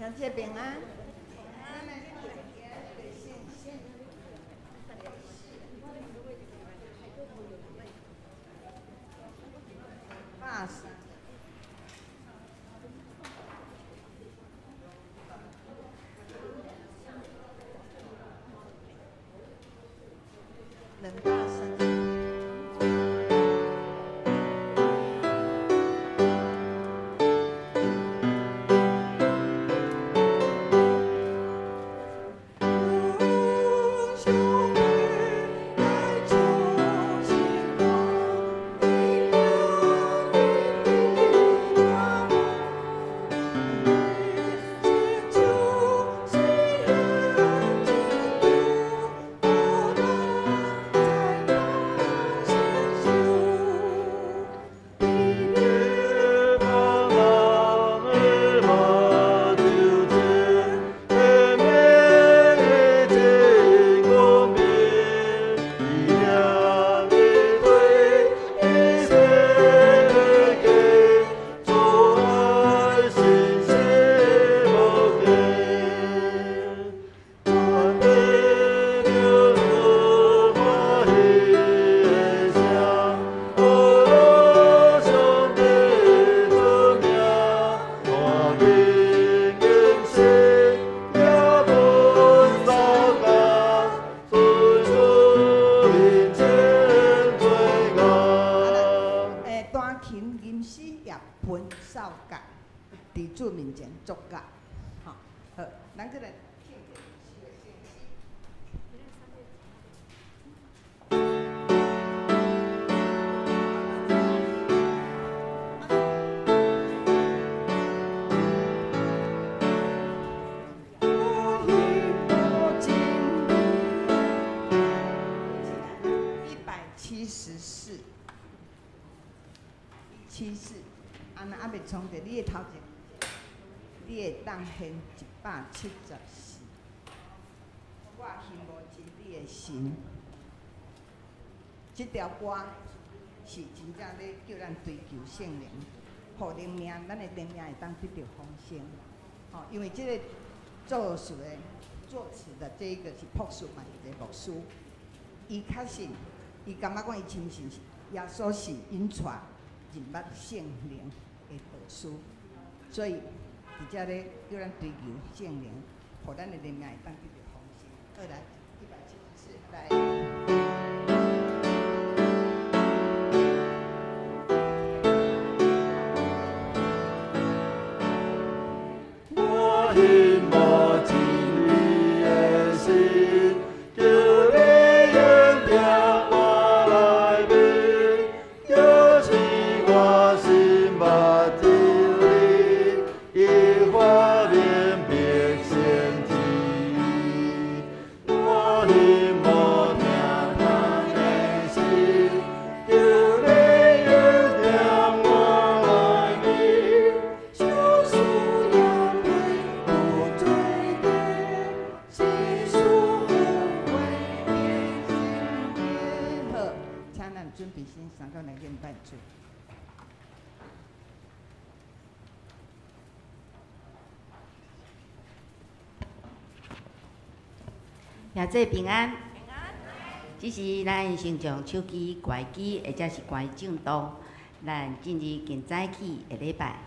兄弟平安。八十。203。主面前作乐，吼，好，咱閣來唱一首的聖詩。174，74，啊，若猶未創著你的頭前。你會當獻174。我欣慕真理的神，這條歌是真正咧叫咱追求聖靈，予靈命，咱的靈命會當得著豐盛。吼，因為這个作詞的作詞的這一個是朴素嘛，一个牧師，伊確信，伊感覺講伊深信耶穌是𪜶帶入捌聖靈的導師，所以。佇遮咧叫咱追求聖靈，予咱的靈命會當得著豐盛。好來，174來。我欣慕真理的神，求你恩定我內面，叫使我心目真理，伊發明白先知。我欣慕聽堂的心，求你恩定我內面，小事也袂有罪過，是事富貴的聖殿。好，請咱準備心，三個來敬拜主。耶穌平安。這是咱先將手機關機，或者是關震動，咱進入今早起的禮拜。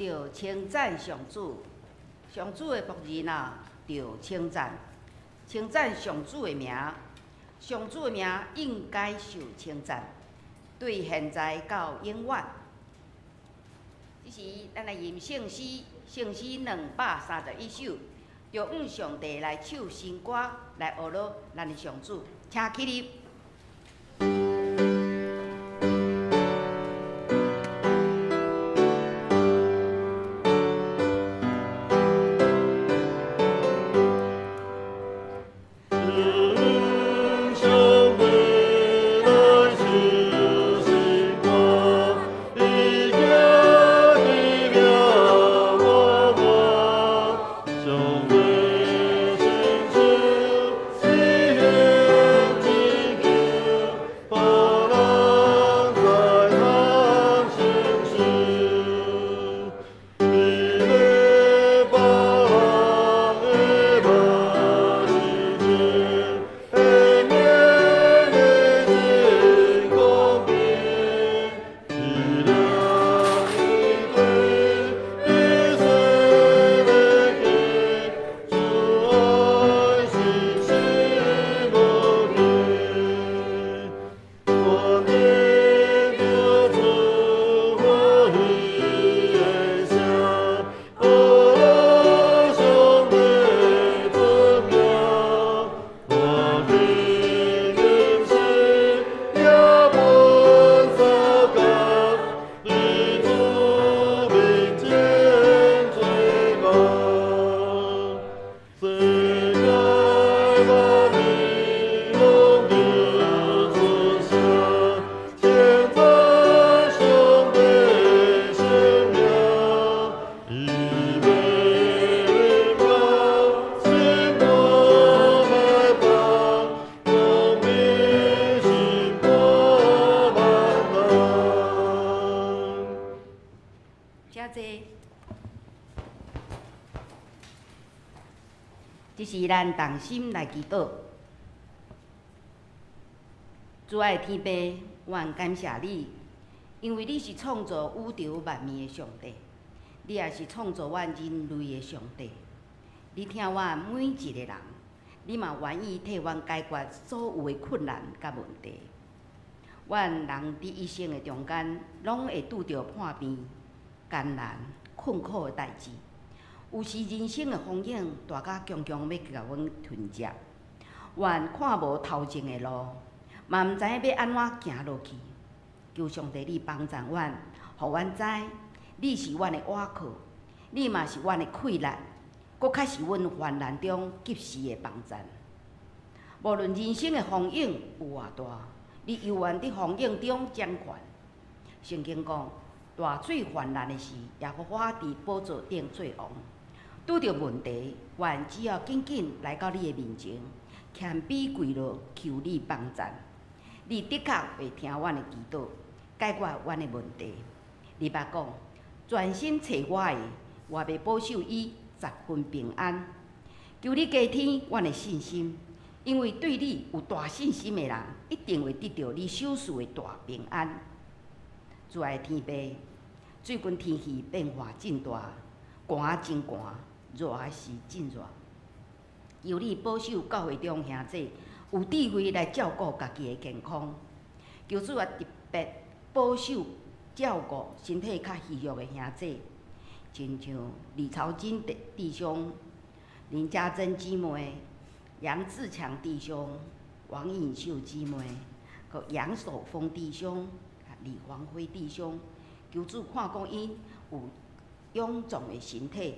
著稱讚上主，上主的僕人啊，著稱讚，稱讚上主的名，上主的名應該受稱讚，對現在到永遠。這時，咱來吟聖詩，聖詩231首，著向上帝來唱新歌，來學樂咱的上主，請起立。這是咱同心來祈禱。主愛的天父，阮感謝你，因為你是創造宇宙萬物的上帝，你也是創造阮人類的上帝。你疼阮每一個人，你嘛願意替阮解決所有的困難佮問題。阮人佇一生的中間，攏會拄著破病、艱難、困苦的代誌。有時人生的風景大甲強強欲共阮吞食，阮看無頭前的路，嘛毋知影欲按怎行落去。求上帝你幫助阮，予阮知你是阮的倚靠，你嘛是阮的氣力，閣較是阮患難中及時的幫贊。無論人生的風雨有偌大，你猶原佇風雨中掌權。聖經講，大水泛濫的時，耶和華佇寶座頂做王。拄著問題，阮只要緊緊來到你的面前，謙卑跪落，求你幫贊。你的確會聽阮的祈禱，解決阮的問題。你捌講，專心揣我的，我欲保守伊十分平安。求你加添阮的信心，因為對你有大信心的人，一定會得著你賞賜的大平安。主愛的天父，最近天氣變化真大，寒真寒，熱是真熱。求你保守教會中兄弟有智慧來照顧家己的健康。求主啊，特別保守照顧身體較虛弱的兄弟，親像李朝金弟兄、林家珍姊妹、楊志強弟兄、王穎秀姊妹、閣楊守峰弟兄、李黃輝弟兄，求主看顧𪜶有勇壯的身體。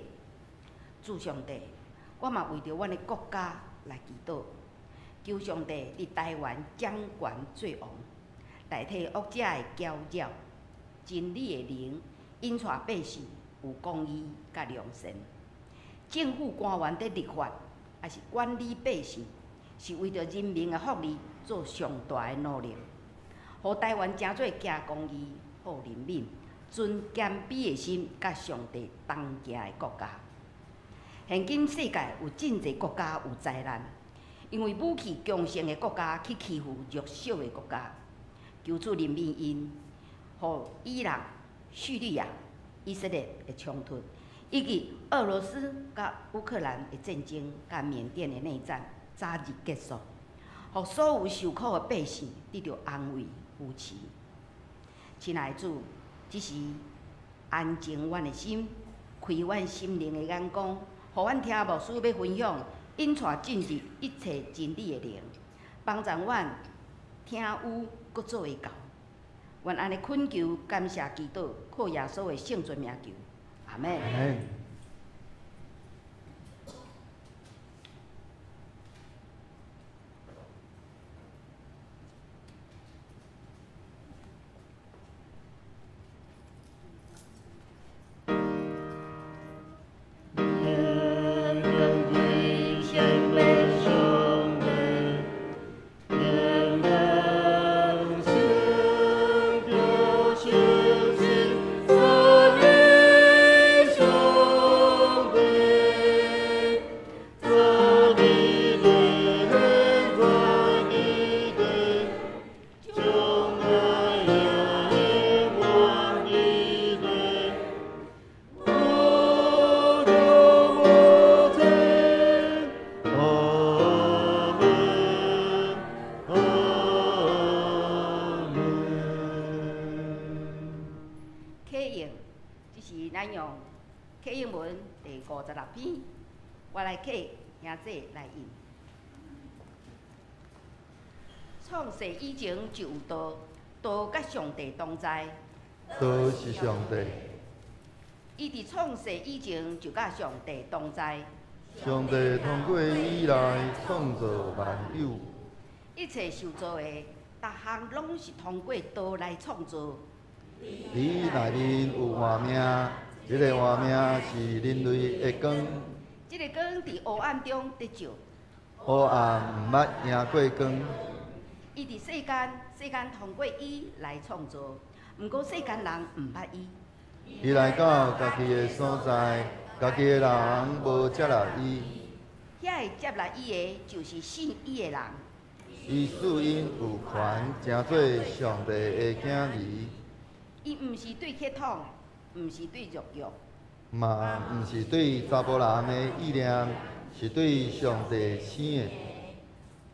主上帝，我嘛為著阮的國家來祈禱，求上帝佇台灣掌權做王，代替惡者的攪擾，真理的靈引帶百姓有公義佮良善。政府官員佇立法，抑是管理百姓，是為著人民的福利做上大的努力，予台灣成做行公義、好人民、存謙卑的心，佮上帝同行的國家。現今世界有真濟國家有災難，因為武器強盛的國家去欺負弱小的國家。求主憐憫𪜶，予伊朗、敘利亞、以色列的衝突，以及俄羅斯佮烏克蘭的戰爭，佮緬甸的內戰早日結束，予所有受苦的百姓得著安慰扶持。親愛的主，這時安靜阮的心，開阮心靈的眼光，予阮聽牧師欲分享，引帶進入一切真理的靈，幫助阮聽有閣做會到。阮按呢懇求，感謝祈禱，靠耶穌的聖尊名求，阿們。阿們。 56篇，我來客兄弟來應。創世以前就有道，道佮上帝同在。道是上帝。伊佇創世以前就佮上帝同在。上帝通過伊來創造萬有。一切受造的，逐項攏是通過道來創造。佇內面有活命，這个活命是人類的光。這个光佇黑暗中得照。黑暗毋捌贏過光。伊佇世間，世間通過伊來創造，毋過世間人毋捌伊。伊來到家己的所在，家己的人無接納伊。遐會接納伊的，就是信伊的人。伊賜𪜶有權，成做上帝的囝兒。伊毋是對血統，毋是對肉欲，嘛毋是對查埔人的意念，是對上帝生的。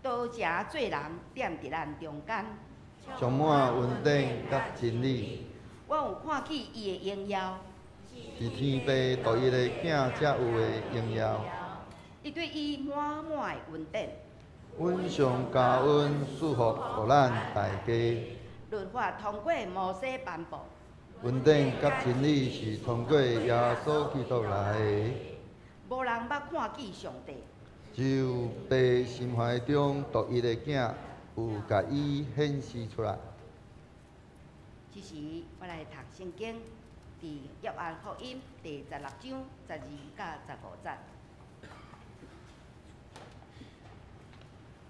道成做人，踮佇咱中間，充滿恩典佮真理。我有看見伊的榮耀，是天父獨一的囝才有的榮耀。伊對伊滿滿的恩典，阮上加恩賜福予咱大家。律法通過摩西頒布，恩典佮真理是通過耶穌基督來的。無人捌看見上帝，只有父心懷中獨一的囝有共伊顯示出來。這時，我來讀聖經，佇約翰福音第16章12到15節。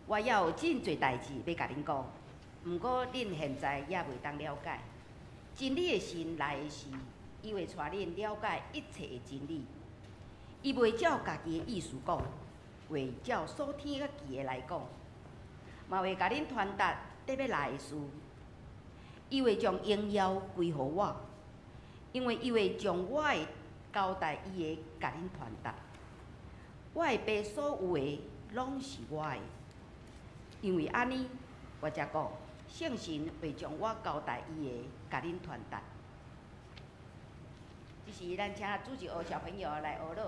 我猶有真濟代誌欲共恁講，毋過恁現在猶袂當了解。真理的神來的時，伊會帶恁了解一切的真理。伊袂照家己的意思講，會照所聽佮記的來講，嘛會共恁傳達佇欲來的事。伊會將榮耀歸予我，因為伊會將我的交代伊的共恁傳達。我的爸所有的攏是我的，因為按呢，我才講聖神會將我交代伊的共恁傳達。這時，咱請主日學小朋友來學樂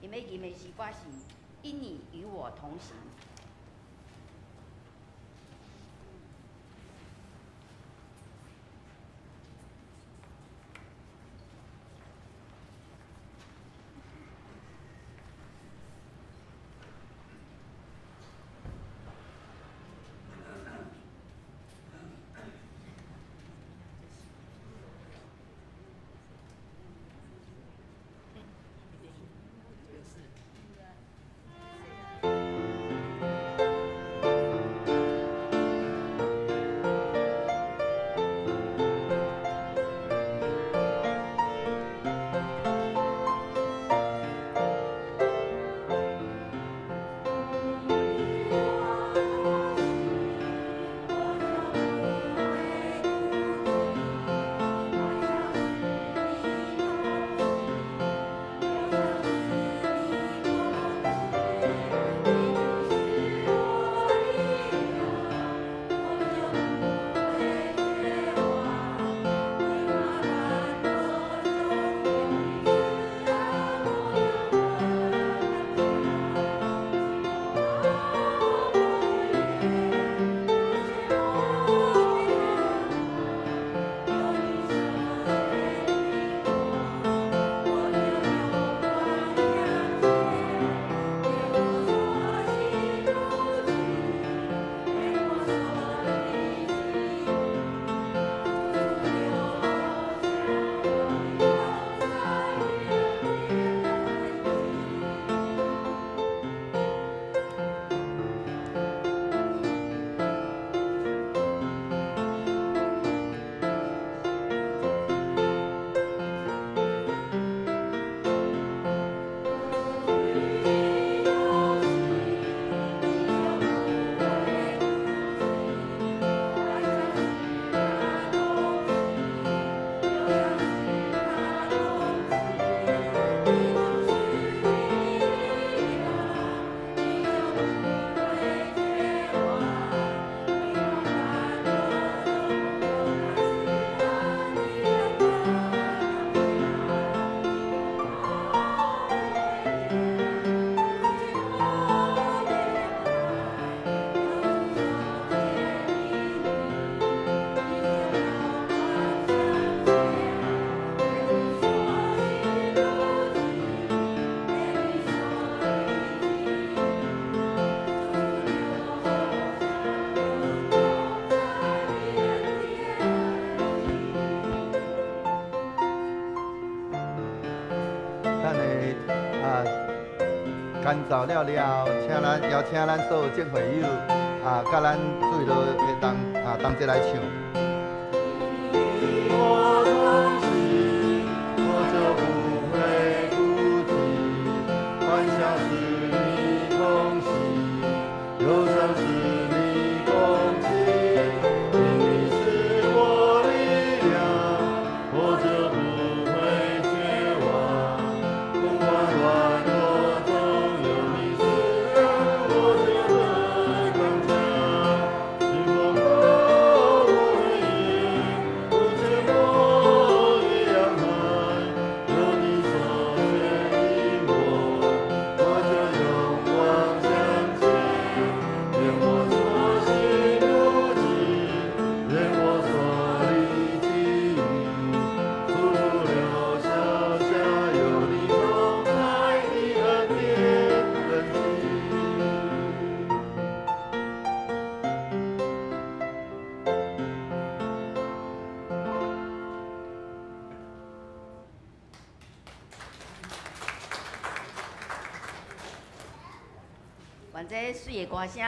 ，𪜶欲吟的詩歌是《因你與我同行》。因伴奏了了，請咱邀請咱所有眾會友啊，佮咱注意落會當啊同齊來唱。我同行，我就不會孤寂，歡笑是你同行，憂傷是你共情，因你是我力量，我就不會絕望。不管軟弱中有你施恩，我就得剛強。興風過無影，不見我的洋海，有你手牽引我，我就勇往向前。願我所行路徑，願我所歷際遇，處處留下下有你同在的恩典痕跡。願這媠的歌聲，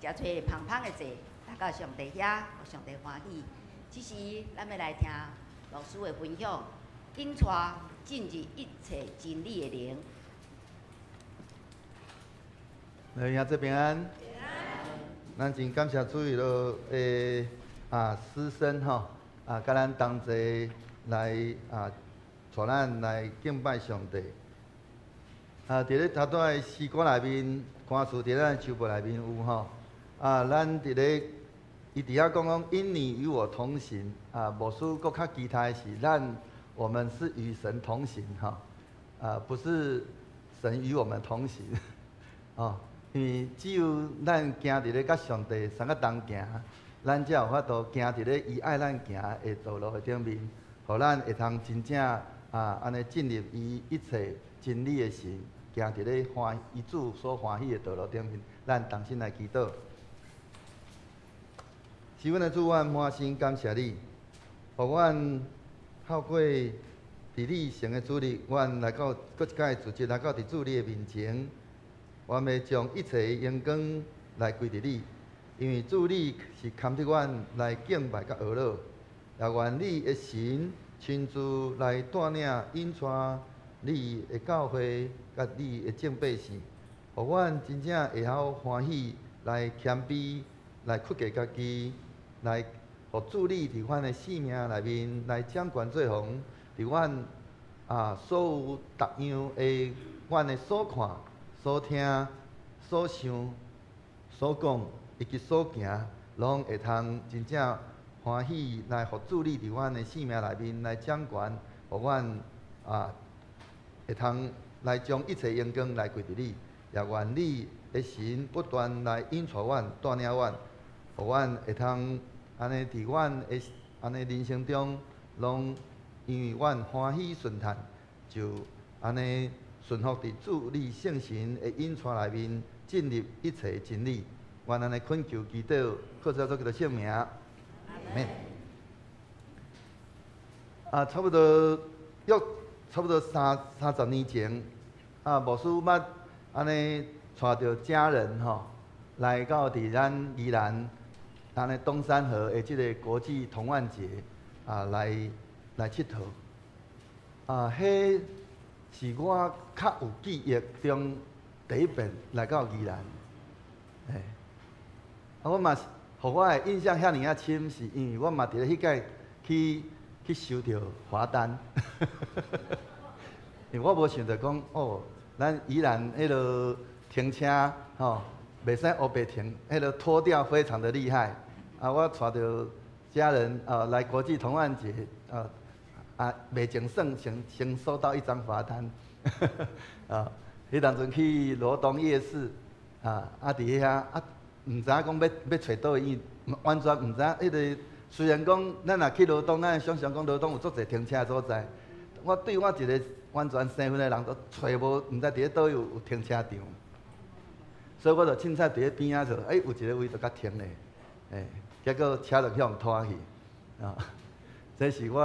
誠濟芳芳的節，來到上帝遐，予上帝歡喜。這時，咱欲來聽老師的分享，引帶進入一切真理的靈。來，兄弟平安。咱真感謝主伊落的啊師生吼啊，佮咱同齊來啊，帶咱來敬拜上帝。啊，佇咧頭拄仔的詩歌內面，歌詞佇咱的手簿內面有吼。啊，咱佇咧伊佇遐講講，因你與我同行。啊，牧師閣較其他的是，咱我們是與神同行吼。啊，不是神與我們同行。哦，因為只有咱行佇咧佮上帝相佮同行，咱才有法度行佇咧伊愛咱行的道路的頂面，予咱會通真正啊，按呢進入伊一切真理的神，行佇咧歡伊主所歡喜的道路頂面，咱同心來祈禱。是阮的主，阮滿心感謝你，予阮透過佇你聖的主日，阮來到閣一擺主日來到佇主你的面前，我欲將一切的榮光來歸佇你，因為主你是堪得阮來敬拜佮呵咾，也願你的神親自來帶領引帶你的教會佮你的眾百姓，予阮真正會曉歡喜來謙卑，來屈低家己，來予主你佇阮的生命內面來掌權做王，佇阮啊所有逐樣的阮的所看、所聽、所想、所講以及所行，攏會通真正歡喜來予主你佇阮的生命內面來掌權，予阮啊會通來將一切榮光來歸佇你，也願你的神不斷來引帶阮、帶領阮，予阮會通按呢佇阮的按呢人生中，攏因為阮歡喜順嘆，就按呢順服佇主你聖神的引帶內面，進入一切真理。願按呢懇求祈禱，靠主耶穌基督聖名，阿們。啊，差不多約差不多30年前，啊，牧師捌按呢帶著家人吼，來到佇咱宜蘭，按呢冬山河的這個國際童玩節啊，來來𨑨迌。啊，彼是我較有記憶中第一遍來到宜蘭。欸，啊，我嘛是，予我的印象遐爾仔深，是因為我嘛佇咧彼擺去去收著罰單。因為我無想著講，哦，咱宜蘭彼落停車吼，袂使烏白停，彼落拖吊非常的厲害。啊，我帶著家人啊來國際童玩節啊啊，袂精算先先收到一張罰單。啊，彼當陣去羅東夜市啊，啊佇遐啊，毋知影講欲欲揣佗位，因為完全毋知影彼个。雖然講咱若去羅東，咱會想像講羅東有足濟停車的所在。我對我一個完全生分的人，都揣無，毋知佇咧佗位有有停車場，所以我就凊彩佇咧邊仔就，欸，有一個位就共停咧，欸，結果車就予人拖去，啊，這是我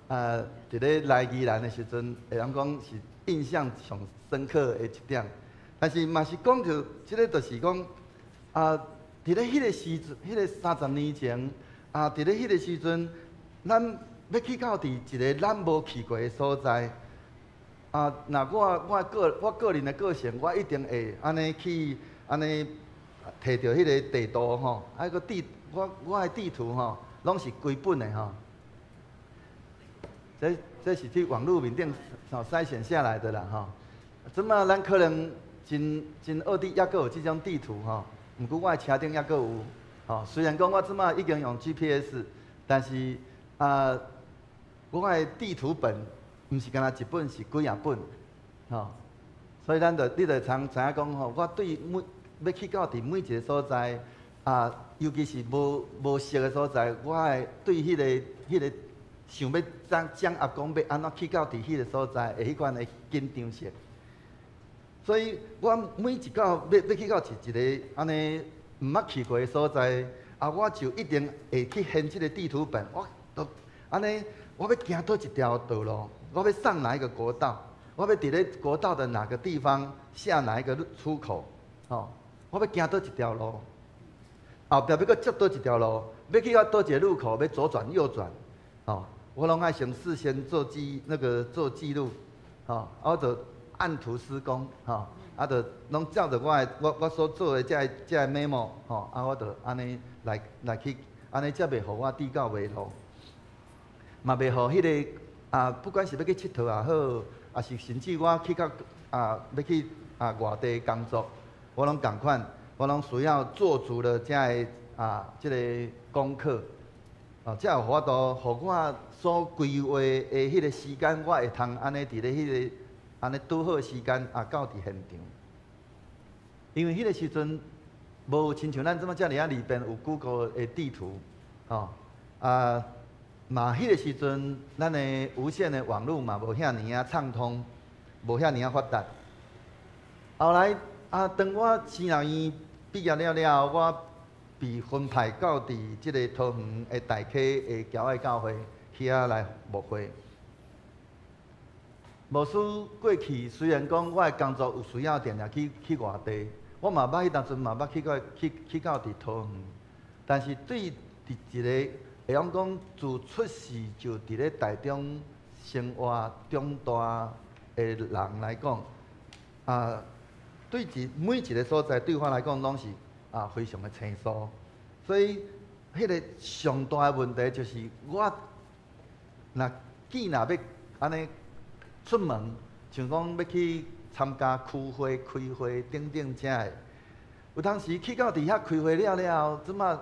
啊佇咧來宜蘭的時陣，會當講是印象上深刻的一點。但是嘛是講著，這个就是講啊，佇咧彼个時陣，彼个30年前啊，佇咧彼个時陣，咱欲去到佇一个咱無去過的所在啊，若我個人的個性，我一定會按呢去按呢提著彼个地圖吼，啊個地我的地圖吼，攏是規本的吼。這是去網路面頂篩選下來的啦吼。這馬咱可能真真奧底，猶閣有這種地圖吼，毋過我的車頂猶閣有吼。雖然講我這馬已經用 GPS，但是啊，我的地圖本毋是干焦一本，是幾仔本吼。所以咱就你就通知影講吼，我對每欲去到佇每一個所在啊，尤其是無熟的所在，我會對彼個想欲掌握講欲按怎去到佇彼個所在的彼款的緊張性。所以我每一到欲去到一個按呢毋捌去過的所在，啊，我就一定會去掀這个地圖本，我都按呢，我欲行佗一條道路，我欲上哪一個國道，我欲佇咧國道的哪個地方下哪一個出口，吼，我欲行佗一條路，後壁欲閣接佗一條路，欲去到佗一個路口，欲左轉右轉，吼，我攏愛先事先做記錄，吼，啊，我就按圖施工，吼，啊，就攏照著我的我所做的這个 memo，吼，啊，我就按呢來去，按呢才袂予我跌到迷路，嘛袂予彼个啊，不管是欲去𨑨迌也好，抑是甚至我去到啊，欲去啊外地工作，我攏仝款，我攏需要做足了這个啊，這个功課，啊，才有法度，予我所規劃的彼個時間，我會通按呢佇咧彼个按呢拄好時間啊到佇現場。因為彼個時陣無親像咱這馬遮爾仔利便有 Google 的地圖，吼啊，嘛彼個時陣咱的無線的網路嘛無遐爾仔暢通，無遐爾仔發達。後來啊，當我神學院畢業了了後，我被分派到佇這个桃園的大溪的僑愛教會去遐來牧會。牧師過去雖然講我的工作有需要定定去外地，我嘛捌彼當陣嘛捌去過去到佇桃園，但是對佇一个會用講自出世就佇咧台中生活長大的人來講，啊，對每一个所在對我來講攏是啊非常的生疏，所以彼个上大的問題就是我若見若欲按呢出門，像講欲去參加區會、開會等等遮的，有當時去到佇遐開會了了後，這馬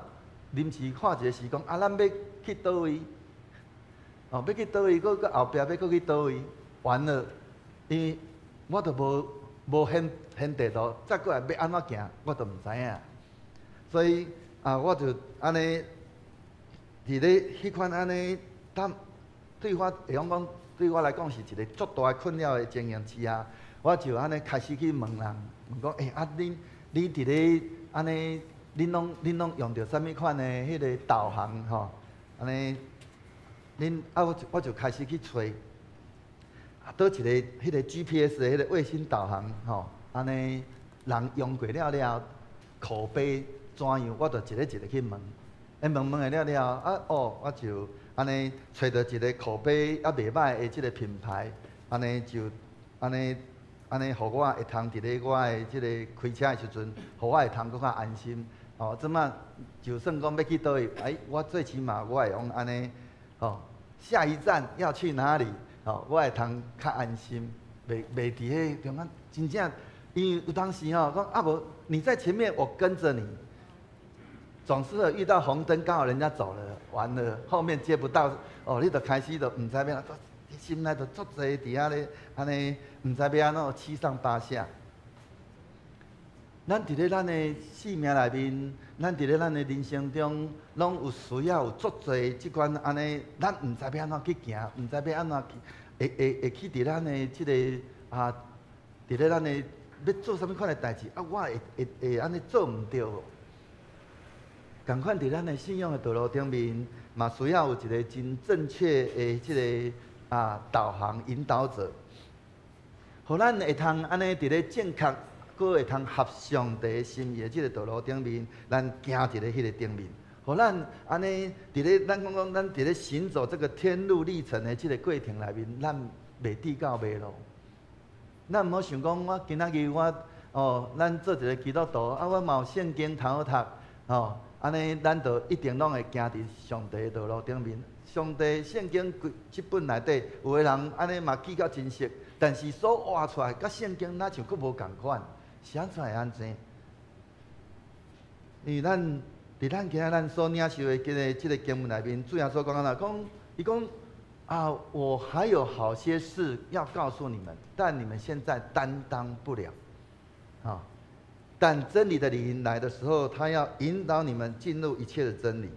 臨時看一个時講啊，咱欲去佗位？哦，欲去佗位，閣後壁欲閣去佗位？完了，因為我都無現地圖，再過來欲按怎行，我都毋知影。所以啊，我就按呢佇咧彼款按呢，當對我會用講，對我來講是一个足大的困擾的情形之下，我就按呢開始去問人，問講，欸，啊，恁你佇咧按呢，恁攏用著啥物款的彼个導航吼？按呢，恁啊，我就開始去揣，啊，佗一个彼个 GPS 的彼个衛星導航吼，按呢人用過了了，口碑怎樣？我就一个一个去問，欸，問問了了，啊哦，我就按呢揣著一个口碑猶袂䆀的這个品牌，按呢就按呢按呢，予我會通佇咧我的這个開車的時陣，予我會通閣較安心。哦，這馬就算講欲去佗位，欸，我最起碼我會用按呢，哦，下一站要去哪裡？哦，我會通較安心，袂佇彼中間真正，因為有當時吼講啊無，你在前面，我跟著你，總是會遇到紅燈，剛好人家走了，完了後面接不到，哦，你就開始就毋知欲按怎，心內就足濟佇遐咧，按呢毋知欲按怎七上八下。咱佇咧咱的生命內面，咱佇咧咱的人生中，攏有需要有足濟這款按呢，咱毋知欲按怎去行，毋知欲按怎去，會去佇咱的這个啊，佇咧咱的欲做啥物款的代誌啊，我會按呢做毋著。仝款佇咱的信仰的道路頂面，嘛需要有一个真正確的這个啊導航引導者，予咱會通按呢佇咧正確閣會通合上帝心意的這個道路頂面，咱行佇咧彼個頂面，予咱按呢佇咧咱講講，咱佇咧行走這個天路歷程的這個過程內面，咱袂至到迷路。咱毋好想講，我今仔日我哦，咱做一個基督徒啊，我嘛有聖經通好讀，吼，按呢咱就一定攏會行佇上帝的道路頂面。上帝聖經規這本內底，有的人按呢嘛記甲真熟，但是所活出來，佮聖經若像閣無仝款，是按怎會按呢？因為咱佇咱今仔咱所領受的這個經文內面，主耶穌講按怎講？伊講啊，我還有好些事要告訴你們，但你們現在擔當不了。啊，但真理的靈來的時候，他要引導你們進入一切的真理。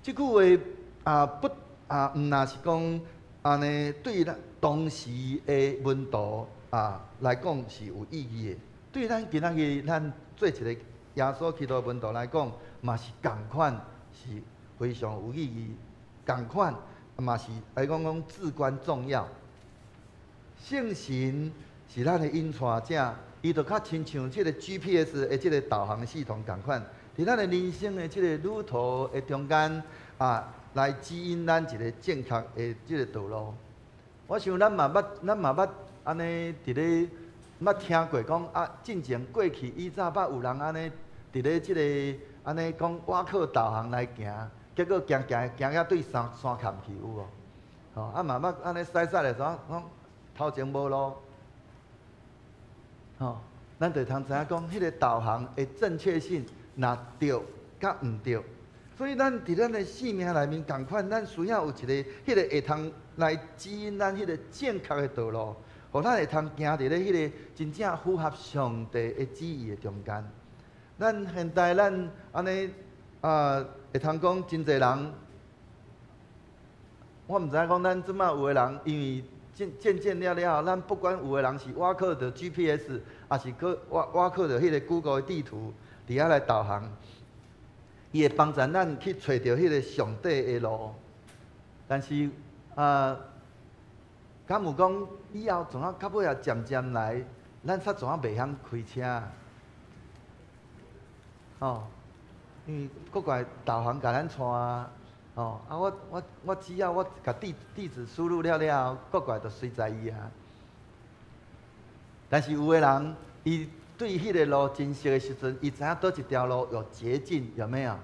這句話啊，不啊，毋若是講按呢對咱當時的門徒啊來講是有意義的，對咱今仔日咱做一個耶穌基督門徒來講，嘛是仝款是非常有意義，仝款嘛是來講講至關重要。聖神是咱的引帶者，伊就較親像這個 GPS 的這個導航系統仝款，佇咱的人生的這個旅途的中間啊，來指引咱一個正確的這個道路。我想咱嘛捌，咱嘛捌按呢佇咧捌聽過講啊，進前過去以早捌有人按呢佇咧這個按呢講倚靠導航來行，結果行行行到對山山崁去有無？吼啊嘛捌按呢駛駛的時陣，講頭前無路，吼，咱就通知影講，彼個導航的正確性若對佮毋對。所以咱佇咱的生命內面仝款，咱需要有一個彼個會通來指引咱彼個正確的道路，予咱會通行佇咧彼個真正符合上帝的旨意的中間。咱現代咱按呢啊，會通講真濟人，我毋知影講咱這擺有的人，因為漸漸漸了了後，咱不管有的人是倚靠著 GPS，抑是閣倚靠著彼個 Google 的地圖，佇遐來導航。伊會幫助咱去揣著彼個上帝的路，但是啊，敢有講以後怎啊較尾啊漸漸來，咱煞怎啊袂曉開車？吼，因為國外導航共咱帶啊，吼啊我只要我共地址輸入了了後，國外就隨在伊啊。但是有的人，伊對彼個路真熟的時陣，伊知影佗一條路有捷徑，有沒有？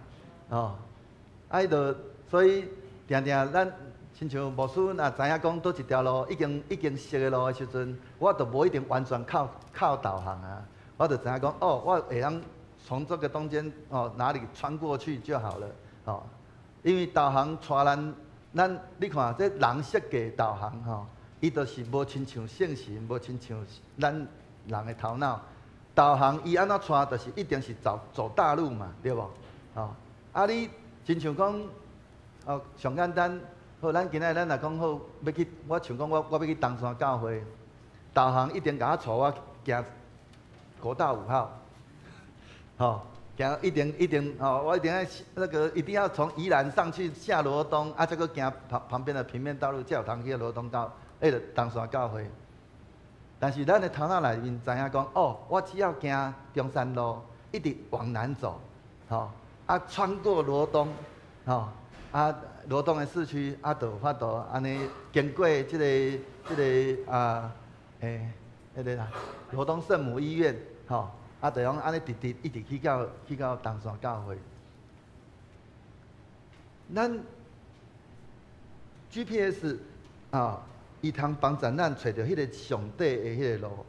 哦，啊，伊就所以定定咱親像牧師若知影講佗一條路已經熟的路的時陣，我就無一定完全靠導航啊，我就知影講哦，我會當從這個中間哦哪裡穿過去就好了，哦，因為導航帶咱，咱你看這人設計導航吼，伊就是無親像聖神，無親像咱人的頭腦。導航伊按怎帶，就是一定是走走大路嘛，對無？哦，啊你親像講，哦上簡單，好，咱今仔咱若講好，欲去，我像講我欲去東山教會，導航一定共我帶我行國道5號，吼，行一定一定吼，我一定愛那個一定要從宜蘭上去下羅東，啊，再閣行旁邊的平面道路，才有通去羅東到，彼个東山教會。但是咱的頭腦內面知影講，哦，我只要行中山路，一直往南走，吼，啊，穿過羅東，吼，啊，羅東的市區，啊，就有法度按呢經過這個啊，彼个啦，羅東聖母醫院，吼，啊，就用按呢直直一直去到東山教會。咱 GPS 啊，伊通幫助咱揣著彼個上帝的彼個路，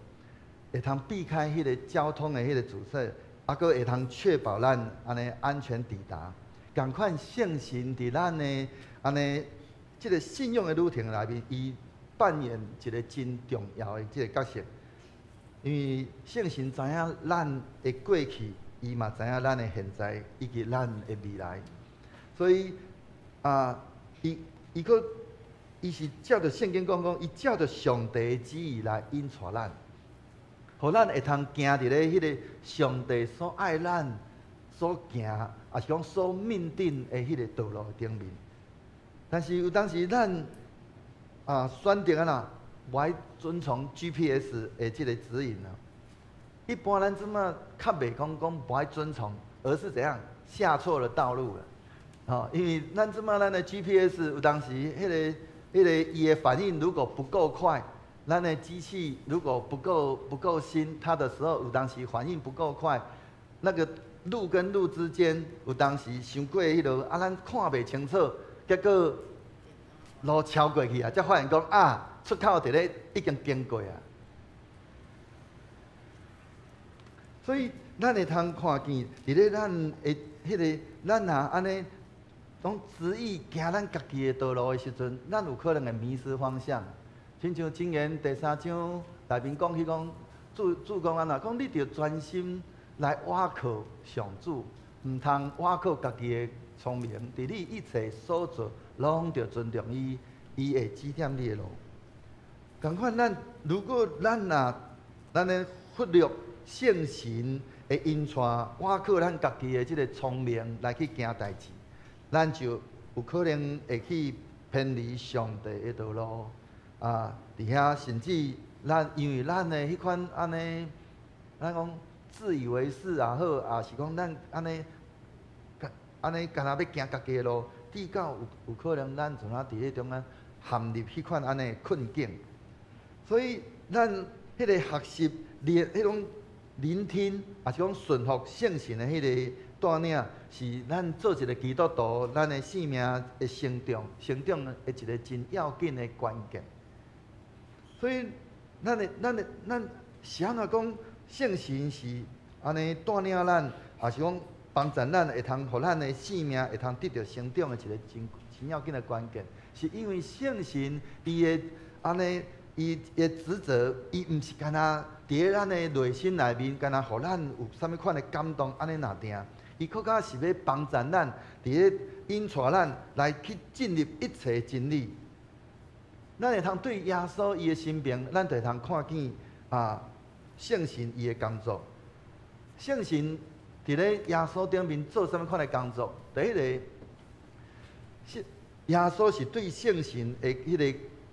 會通避開彼個交通的彼個阻塞，啊，閣會通確保咱按呢安全抵達。仝款聖神佇咱的按呢這個信仰的旅程內面，伊扮演一個真重要的這個角色。因為聖神知影咱的過去，伊嘛知影咱的現在，以及咱的未來。所以啊，伊閣伊是照著聖經講講，伊照著上帝的旨意來引帶咱，予咱會通行佇咧彼個上帝所愛咱所行，抑是講所命定的彼個道路頂面。但是有當時咱啊選擇按怎，無愛遵從 GPS 的這個指引啊，一般咱這麼較袂講講無愛遵從，而是怎樣下錯了道路了。吼，因為咱這馬咱的 GPS 有當時彼個伊的反應如果不夠快，咱的機器如果不夠新，它的時候有當時反應不夠快，那個路跟路之間有當時傷過彼落啊，咱看袂清楚，結果路超過去啊，才發現講啊，出口佇咧已經經過啊。所以咱會通看見佇咧咱的彼個，咱若按呢攏執意行咱家己的道路的時陣，咱有可能會迷失方向。親像箴言第三章內面講起講，主主講按怎講，你著專心來倚靠上主，毋通倚靠家己的聰明。佇你一切所做，攏著尊重伊，伊會指點你的路。仝款，咱如果咱若咱咧忽略聖神的引帶，倚靠咱家己的這个聰明來去行代誌，咱就有可能會去偏離上帝的道路。啊，佇遐甚至咱因為咱的彼款按呢，咱講自以為是也好，也是講咱按呢，按呢干焦欲行家己的路，至到有可能咱就怎佇彼中間陷入彼款按呢困境。所以咱彼个學習、彼種聆聽，也是講順服聖神的彼个帶領，是咱做一个基督徒，咱的生命的成長、成長的一个真要緊的關鍵。所以，咱的，咱是按怎講？聖神是按呢帶領咱，也是講幫助咱，會通予咱的生命會通得著成長的一个真真要緊的關鍵。是因為聖神伊的按呢，伊的職責，伊毋是干焦佇咧咱的內心內面，干焦予咱有啥物款的感動，按呢爾定。伊閣較是欲幫助咱，佇咧引帶咱來去進入一切真理。咱會通對耶穌伊的生平，咱就會通看見啊，聖神伊的工作。聖神佇咧耶穌頂面做啥物款的工作？第一個，是耶穌是對聖神的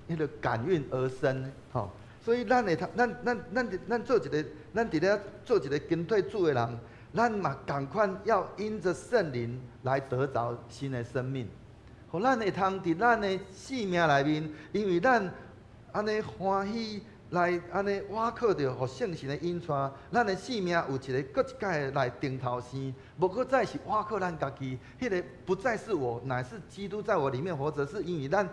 彼個感孕而生，吼。所以咱會通，咱做一個，咱佇咧做一個跟隨主的人，咱嘛仝款要因著聖靈來得著新的生命。予咱會通佇咱的生命內面，因為咱按呢歡喜來按呢倚靠著，予聖神的引帶，咱的生命有一个閣一擺來重頭生，無閣再是倚靠咱家己，彼个不再是我，乃是基督在我裡面活著，是因為咱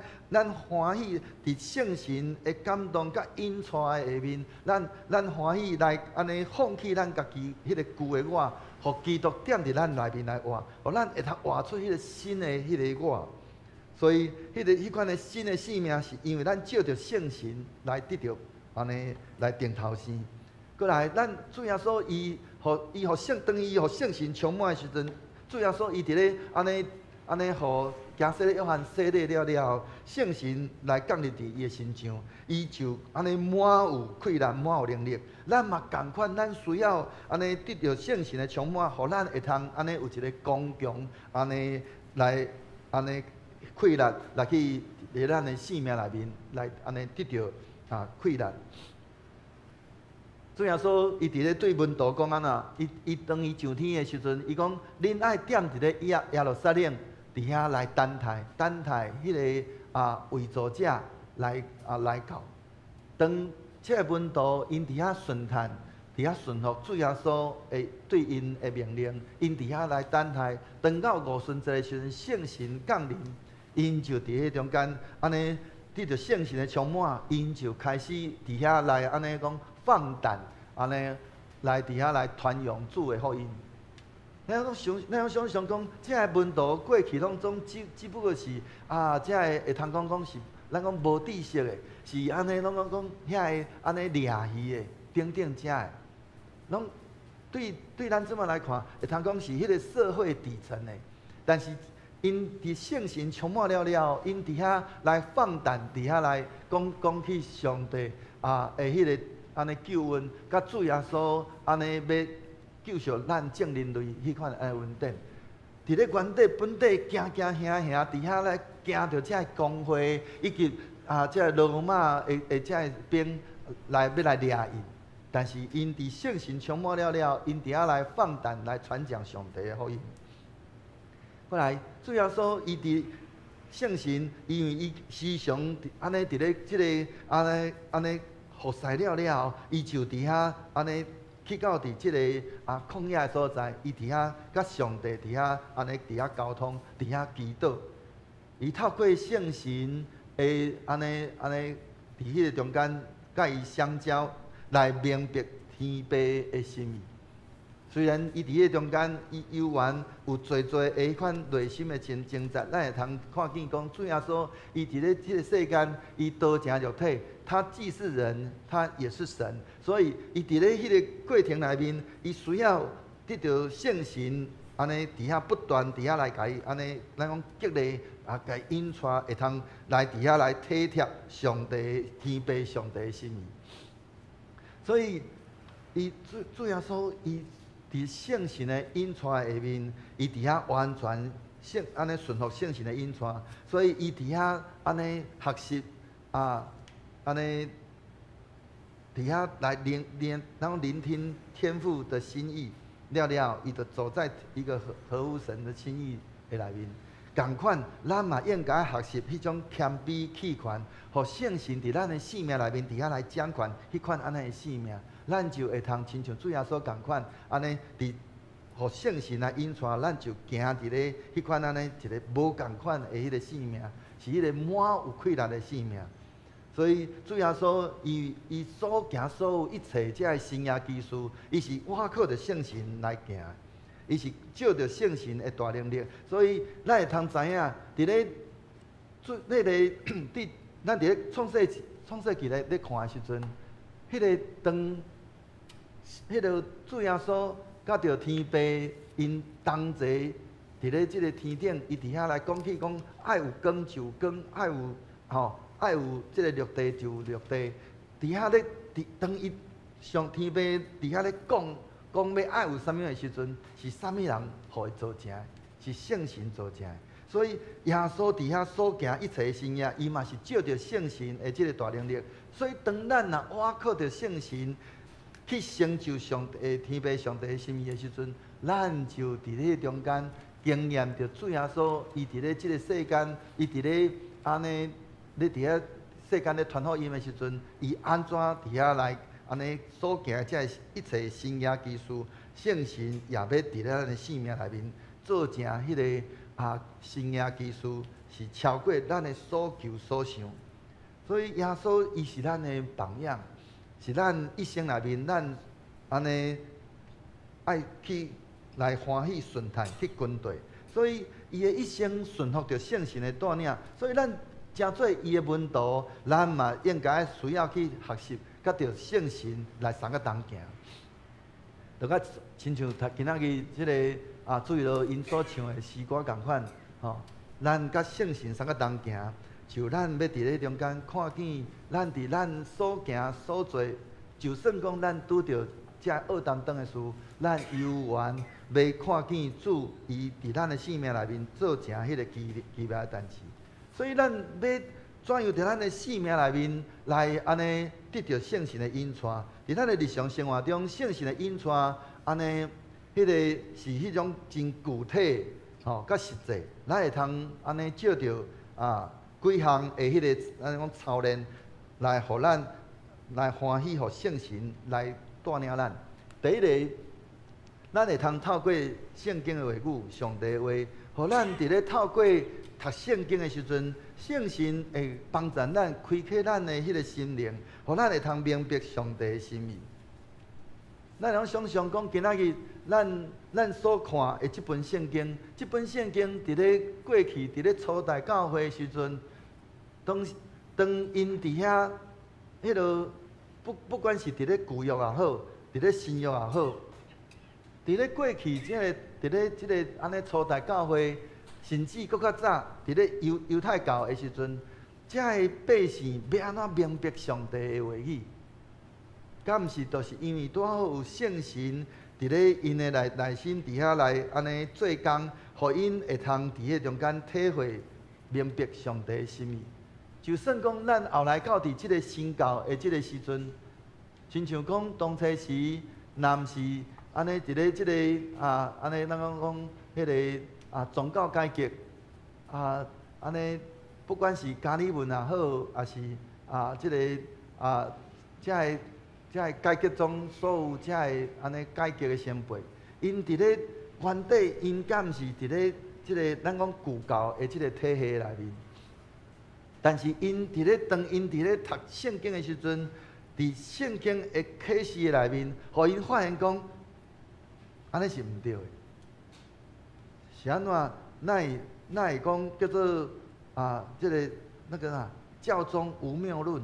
歡喜佇聖神的感動佮引帶的下面，咱歡喜來按呢放棄咱家己彼个舊的我，予基督踮佇咱內面來活，予咱會通活出彼个新的彼个我。所以，彼个彼款的新的生命，是因為咱藉著聖神來得著按呢來重頭生。閣來，咱主耶穌伊予伊予聖，當伊予聖神充滿的時陣，主耶穌伊佇咧按呢按呢予行洗禮約翰洗禮了了後，聖神來降臨佇伊的身上，伊就按呢滿有氣力，滿有能力。咱嘛仝款，咱需要按呢得著聖神的充滿，予咱會通按呢有一個剛強，按呢來按呢。氣力來去佇咱的生命內面來按呢得著啊氣力。主耶穌伊佇咧對門徒講按怎？伊伊當伊上天的時陣，伊講：恁愛踮佇咧耶路撒冷，佇遐來等待，等待彼个啊偽造者來啊來到。當這个門徒𪜶佇遐順趁，佇遐順服主耶穌的對𪜶的命令，𪜶佇遐來等待。當到五旬節的時陣，聖神降臨。𪜶就佇彼中間，按呢得著聖神的充滿，𪜶就開始佇遐來按呢講放膽，按呢來佇遐來傳揚主的福音。咱攏想，咱攏想像講，這个門徒過去攏總只不過是啊，這个會通講講是，咱講無知識的，是按呢攏講講遐个按呢掠魚的等等遮的，攏對對咱這麼來看，會通講是彼个社會底層的，但是。𪜶佇聖神充滿了了後，𪜶佇遐來放膽，佇遐來講講起上帝啊的彼个按呢救恩，佮主耶穌按呢欲救贖咱眾人類彼款的恩典。佇咧原底本底驚驚嚇嚇，佇遐來驚著這个公會以及啊這个羅馬的的這个兵來欲來掠𪜶。但是𪜶佇聖神充滿了了，𪜶佇遐來放膽來傳講上帝的福音。過來，主耶穌伊佇聖神，因為伊時常按呢佇咧這个按呢按呢服侍了了後，伊就佇遐按呢去到佇這个曠野的所在，伊佇遐佮上帝佇遐按呢佇遐溝通，佇遐祈禱。伊透過聖神的按呢按呢佇彼个中間佮伊相交，來明白天父的心意。雖然伊佇彼個中間，伊猶原有濟濟的彼款內心的掙掙扎，咱會通看見講，主耶穌伊佇咧這个世間，伊道成肉體，他既是人，他也是神，所以伊佇咧彼个過程內面，伊需要得著聖神按呢佇遐不斷佇遐來共伊按呢，咱講激勵啊，共伊引帶，會通來佇遐來體貼上帝天父上帝的心意。所以，伊主主耶穌伊佇聖神的引帶下面，伊佇遐完全聖按呢順服聖神的引帶，所以伊佇遐按呢學習啊，按呢佇遐來聆聆，然後聆聽天父的心意，了了，伊就走在一個合合乎神的心意的內面。仝款，咱嘛應該學習彼種謙卑棄權，予聖神佇咱的生命內面佇遐來掌權，彼款按呢的生命，咱就會通親像主耶穌仝款，按呢佇予聖神來引帶，咱就行佇咧彼款按呢一个無仝款的彼个生命，是彼个滿有氣力的生命。所以主耶穌伊伊所行所有一切這个神蹟奇事，伊是倚靠著聖神來行。伊是借著聖神的大能力，所以咱會通知影，佇咧做彼个佇咱佇咧創世創世記咧咧看的時陣，彼个當彼个主耶穌佮著天父𪜶同齊佇咧這个天頂，伊佇遐來講起講，愛有光就有光，愛有吼愛有這个陸地就有陸地，佇遐咧佇當伊上天父佇遐咧講。講欲愛有啥物的時陣，是啥物人予伊做成的？是聖神做成的。所以耶穌佇遐所行一切神蹟，伊嘛是借著聖神的這个大能力。所以當咱若倚靠著聖神去成就上帝天父上帝的心意的時陣，咱就佇咧中間經驗著主耶穌，伊佇咧這个世間，伊佇咧按呢咧佇遐世間咧傳福音的時陣，伊按怎佇遐來？按呢所行這一切神蹟奇事，聖神也欲佇咧咱的生命內面做成彼个神蹟奇事，是超過咱的所求所想。所以耶穌伊是咱的榜樣，是咱一生內面咱按呢愛去來歡喜順從去跟隨。所以伊的一生順服著聖神的帶領，所以咱成做伊的門徒，咱嘛應該需要去學習。佮著聖神來相佮同行，就佮親像今仔日這个注意到𪜶所唱的詩歌仝款，吼，咱佮聖神相佮同行，就咱欲佇咧中間看見，咱佇咱所行所做，就算講咱拄著這惡擔當的事，咱猶原欲看見主伊佇咱的生命內面做成彼个奇奇妙的代誌，所以咱欲怎樣佇咱的生命內面來按呢得著聖神的引帶？佇咱的日常生活中，聖神的引帶按呢，彼个是彼種真具體吼，佮實際，咱會通按呢借著幾項的彼个咱講操練，來予咱來歡喜，予聖神來帶領咱。第一个，咱會通透過聖經的話語、上帝的話，予咱佇咧透過讀聖經的時陣，聖神會幫助咱開啟咱的彼个心靈，予咱會通明白上帝的心意。咱會當想像講，今仔日咱咱所看的這本聖經，這本聖經佇咧過去佇咧初代教會的時陣，當當𪜶佇遐彼个不不管是佇咧舊約也好，佇咧新約也好，佇咧過去這个佇咧這个按呢初代教會，甚至閣較早佇咧猶猶太教的時陣，這个百姓欲按怎明白上帝的話語？敢毋是，就是因為拄好有聖神佇咧𪜶的內內心佇遐來按呢做工，予𪜶會通佇彼中間體會明白上帝的心意。就算講咱後來到佇這个新教的這个時陣，親像講當初時，若毋是按呢佇咧這个啊，按呢咱講講彼个啊宗教改革啊，按呢不管是加爾文也好，抑是啊這个啊遮个遮个改革中所有遮个按呢改革的前輩，𪜶佇咧原底，𪜶敢是佇咧這个咱講舊教的這个體系內面，但是𪜶佇咧當𪜶佇咧讀聖經的時陣，佇聖經的啟示的內面，予𪜶發現講，按呢是毋對的。是按怎？哪會哪會講叫做啊？這个那个啊，教宗無謬論，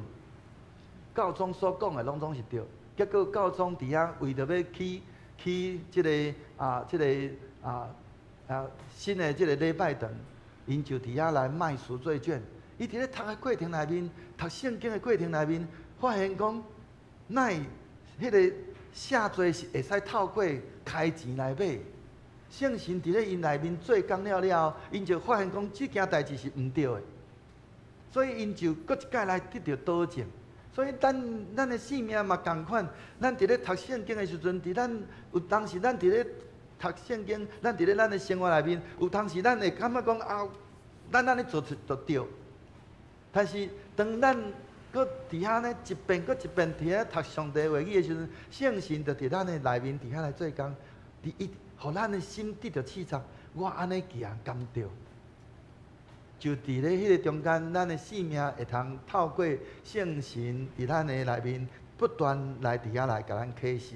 教宗所講的攏總是對。結果教宗佇遐為著欲起起這个啊，這个啊啊新的這个禮拜堂，𪜶就佇遐來賣贖罪券。伊佇咧讀的過程內面，讀聖經的過程內面，發現講，哪會彼个赦罪是會使透過開錢來買？聖神佇咧𪜶內面做工了了後，𪜶就發現講這件代誌是毋對的，所以𪜶就閣一擺來得著導正。所以咱咱的生命嘛仝款，咱佇咧讀聖經的時陣，佇咱有當時咱佇咧讀聖經，咱佇咧咱的生活內面，有當時咱會感覺講啊，咱按呢做就對。但是當咱閣佇遐呢一遍閣一遍佇遐讀上帝話語的時陣，聖神就佇咱的內面佇遐來做工，佇伊予咱的心得著刺察，我按呢行敢對？就佇咧彼个中間，咱的生命會通透過聖神佇咱的內面不斷來佇遐來共咱啟示，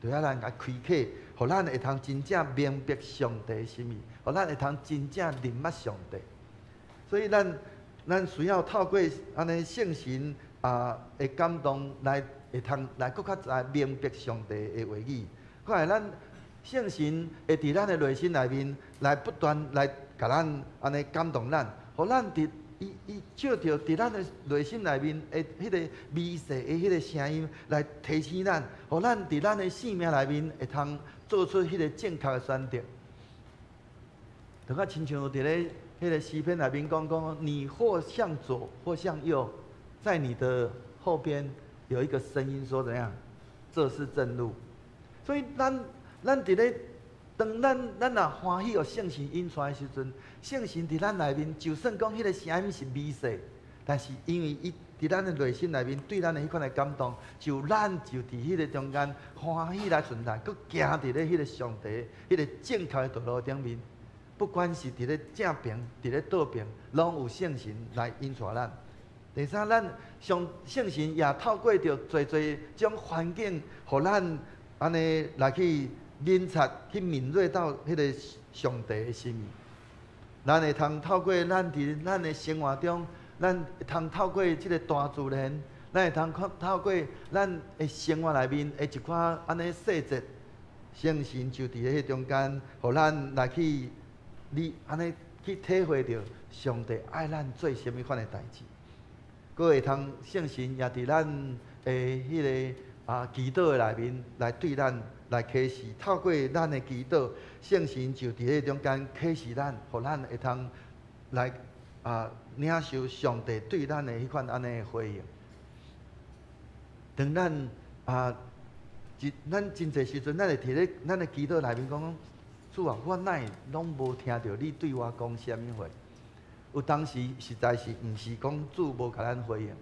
佇遐來共開啟，予咱會通真正明白上帝的心意，予咱會通真正認捌上帝。所以咱咱需要透過按呢聖神啊的感動來會通來閣較來明白上帝的話語。閣來咱聖神會佇咱的內心內面來不斷來共咱按呢感動咱，予咱佇伊伊借著佇咱的內心內面的彼个微細的彼个聲音來提醒咱，予咱佇咱的生命內面會通做出彼个正確的選擇。就較親像佇咧彼个詩篇內面講講，你或向左，或向右，在你的後邊有一個聲音說怎樣？這是正路。所以咱咱佇咧當咱咱若歡喜予聖神引帶的時陣，聖神佇咱內面，就算講彼个聲音是微細，但是因為伊佇咱的內心內面對咱的彼款的感動，就咱就佇彼个中間歡喜來順從，閣行佇咧彼个上帝彼个正確的道路頂面。不管是佇咧正爿，佇咧倒爿，攏有聖神來引帶咱。第三，咱上聖神也透過著濟濟種環境，予咱按呢來去明察、去敏銳到彼个上帝的心意。咱會通透過咱佇咱的生活中，咱會通透過這个大自然，咱會通透過咱的生活內面的一寡按呢細節，聖神就佇咧彼中間，予咱來去。你按呢去體會著上帝愛咱做啥物款的代誌，閣會通聖神也佇咱的彼个啊祈禱的內面來對咱來啟示，透過咱的祈禱，聖神就佇彼中間啟示咱，予咱會通來啊領受上帝對咱的彼款按呢的回應。當咱啊，一咱真濟時陣，咱會佇咧咱的祈禱內面講講。主啊，我哪會攏無聽著你對我講啥物話？有當時實在是毋是講主無共咱回應，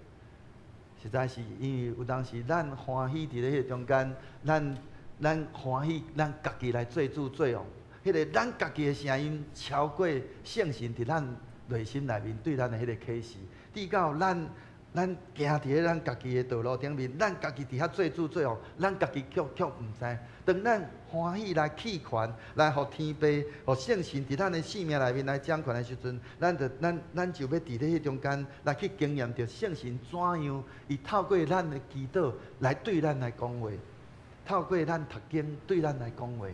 實在是因為有當時咱歡喜佇咧彼个中間，咱咱歡喜咱家己來做主做王，彼个咱家己的聲音超過聖神佇咱內心內面對咱的彼个啟示，直到咱咱行佇咧咱家己的道路頂面，咱家己佇遐做主做王，咱家己卻卻毋知。當咱歡喜來棄權，來予天父、予聖神佇咱的生命內面來掌權的時陣，咱就咱咱就欲佇咧彼中間來去經驗著聖神怎樣，伊透過咱的祈禱來對咱來講話，透過咱讀經對咱來講話，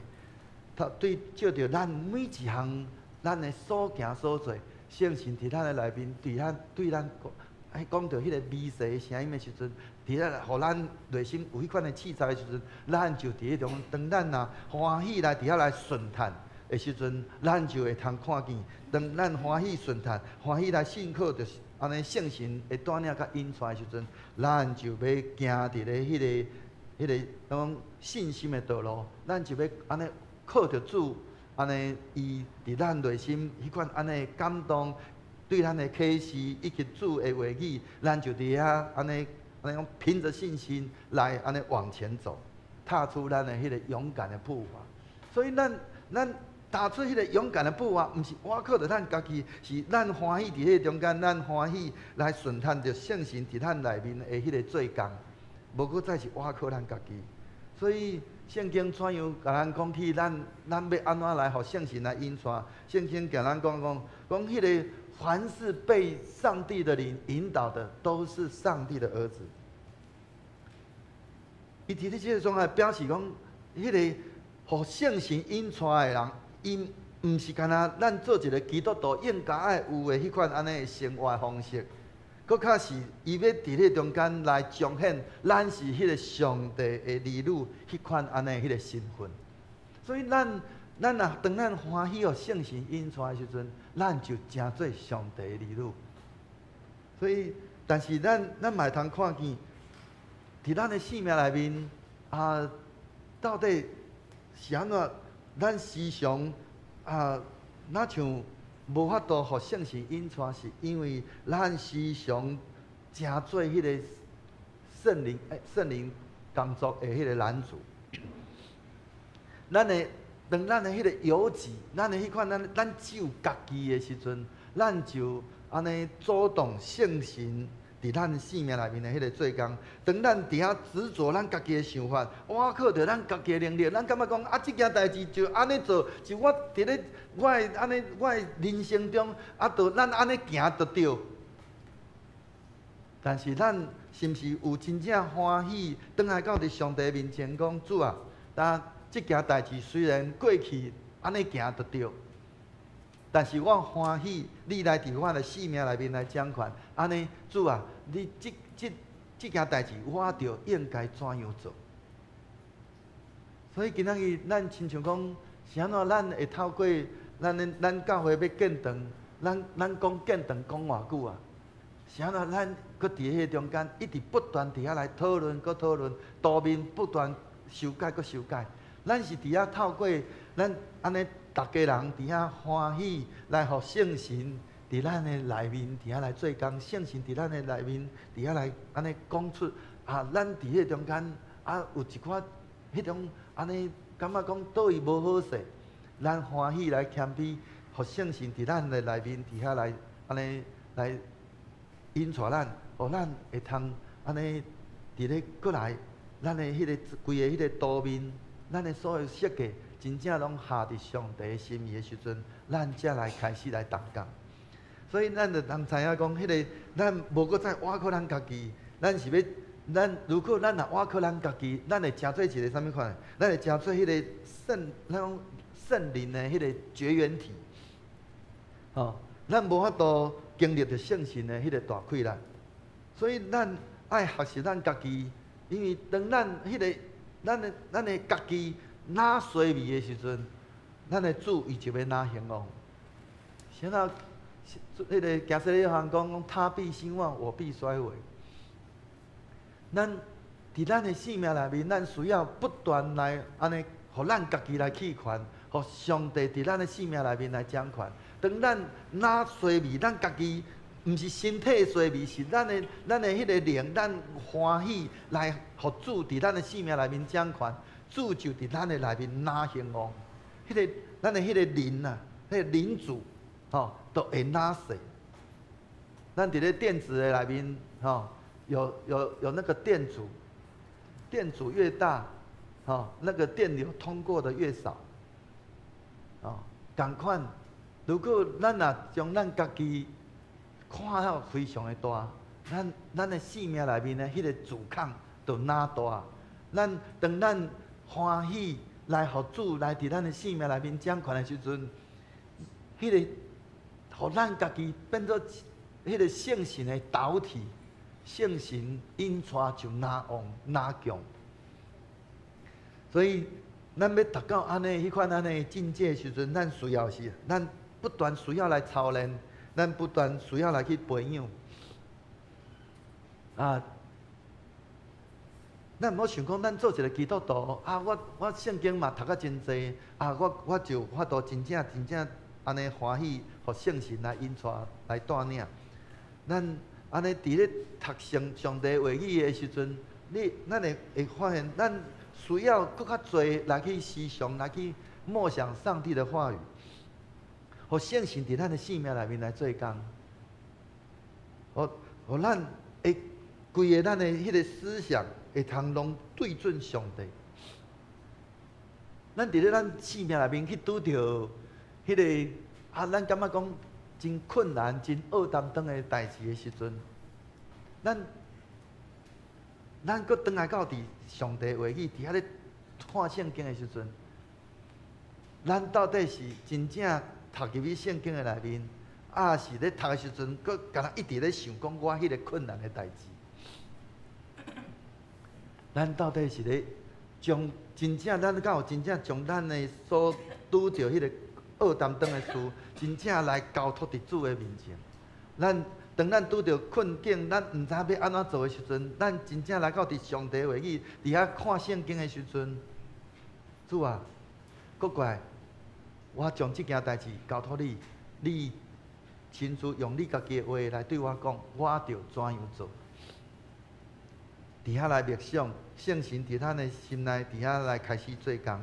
透對借著咱每一項咱的所行所做，聖神佇咱的內面對咱對咱講。講著彼个微細的聲音的時陣，佇咧予咱內心有彼款的刺激的時陣，咱就佇彼種當咱若歡喜來佇遐來順趁的時陣，咱就會通看見。當咱歡喜順趁、歡喜來信靠，就是按呢聖神的帶領佮引帶的時陣，咱就欲行佇咧彼个彼个講信心的道路，咱就欲按呢靠著主，按呢伊佇咱內心彼款按呢感動，對咱的啟示以及主的話語，咱就佇遐按呢按呢講憑著信心來按呢往前走，踏出咱的彼個勇敢的步伐。所以咱踏出彼個勇敢的步伐，毋是倚靠著咱家己，是咱歡喜佇彼個中間，咱歡喜來順趁著聖神佇咱內面的彼個做工，無閣再是倚靠咱家己。所以聖經怎樣共咱講起咱欲按怎來予聖神來引帶？聖經共咱講講講，彼個凡是被上帝的靈引導的，都是上帝的兒子。伊佇咧這個狀態表示講，彼個予聖神引帶的人，伊毋是干焦咱做一個基督徒應該愛有的彼款按呢的生活方式，閣較是伊欲佇咧中間來彰顯咱是彼個上帝的兒女，彼款按呢彼個身份。所以咱若當咱歡喜予聖神引帶的時陣，咱就成做上帝的兒女。所以，但是咱嘛會通看見，佇咱的生命內面啊，到底是按怎？咱時常啊，若像無法度予聖神引帶，是因為咱時常成做彼個聖靈工作的彼個攔阻。咱的當咱的彼個由己，咱的彼款咱只有家己的時陣，咱就按呢阻擋聖神佇咱生命內面的彼個做工。當咱佇遐執著咱家己的想法，倚靠著咱家己的能力，咱感覺講啊，這件代誌就按呢做，就我佇咧我的按呢我的人生中啊，就咱按呢行就對。但是咱是毋是有真正歡喜，轉來到佇上帝面前講，主啊，但這件代誌雖然過去按呢行就對，但是我歡喜你來佇我的生命內面來掌權，按呢主啊，你這件代誌我就應該怎樣做？所以今仔日咱親像講，是按怎咱會透過咱的咱教會欲建堂，咱講建堂講偌久啊？是按怎咱閣佇彼個中間一直不斷佇遐來討論，閣討論，當面不斷修改，閣修改。咱是佇遐透過咱按呢，逐家人佇遐歡喜來予聖神佇咱的內面佇遐來做工，聖神佇咱的內面佇遐來按呢講出啊，咱佇彼個中間啊有一寡彼種按呢感覺講佗位無好勢，咱歡喜來謙卑，予聖神佇咱的內面佇遐來按呢來引帶咱，予咱會通按呢佇咧閣來，咱的彼個規个彼個圖面，咱的所有設計，真正攏合佇上帝的心意的時陣，咱才來開始來動工。所以咱就通知影講，彼個咱無閣再倚靠咱家己，咱是欲咱如果咱若倚靠咱家己，咱會成做一個啥物款？咱會成做彼個聖，咱講聖靈的彼個絕緣體。吼，咱無法度經歷著聖神的彼個大氣力。所以咱愛學習咱家己，因為當咱彼個咱的家己若衰微的時陣，咱的主伊就欲若興旺。啥那？彼個行洗約翰講講，他必興旺，我必衰微。咱佇咱的生命內面，咱需要不斷來按呢，予咱家己來棄權，予上帝佇咱的生命內面來掌權。當咱若衰微，咱家己毋是身體衰微，是咱的彼個靈，咱歡喜來予主佇咱的生命內面掌權，主就佇咱的內面若興旺。彼個咱的彼個靈啊，彼個靈主，吼，都會若細。咱佇咧電子的內面，吼，有那個電阻，電阻越大，吼，那個電流通過的越少。哦，仝款，如果咱若將咱家己看了非常的大，咱的生命內面的彼個阻抗就若大。咱當咱歡喜來予主來佇咱的生命內面掌權的時陣，彼個予咱家己變做彼個聖神的導體，聖神引帶就若旺若強。所以，咱欲達到按呢彼款按呢境界的時陣，咱需要是，咱不斷需要來操練，咱不斷需要來去培養。啊，咱毋好想講，咱做一个基督徒啊，我聖經嘛讀甲真濟啊，我就有法度真正真正按呢歡喜，予聖神來引帶來帶領。咱按呢佇咧讀聖上帝話語的時陣，咱會發現，咱需要閣較濟來去思想，來去默想上帝的話語，予聖神佇咱的生命內面來做工，予咱會規个咱的彼个思想會通攏對準上帝。咱佇咧咱生命內面去拄著彼个啊，咱感覺講真困難、真僫擔當的代誌的時陣，咱閣轉來到佇上帝話語佇遐咧看聖經的時陣，咱到底是真正讀入去聖經的內面，抑是咧讀的時陣，閣敢若一直咧想講我彼个困難的代誌？咱到底是咧將真正咱敢有真正將咱的所拄著彼个僫擔當的事，真正來交託佇主的面前？咱當咱拄著困境，咱毋知影欲按怎做的時陣，咱真正來到佇上帝話語，佇遐看聖經的時陣，主啊，閣過來，我將這件代誌交託你，你親自用你家己的話來對我講，我著怎樣做？佇遐來默想，聖神佇咱的心內，佇遐來開始做工，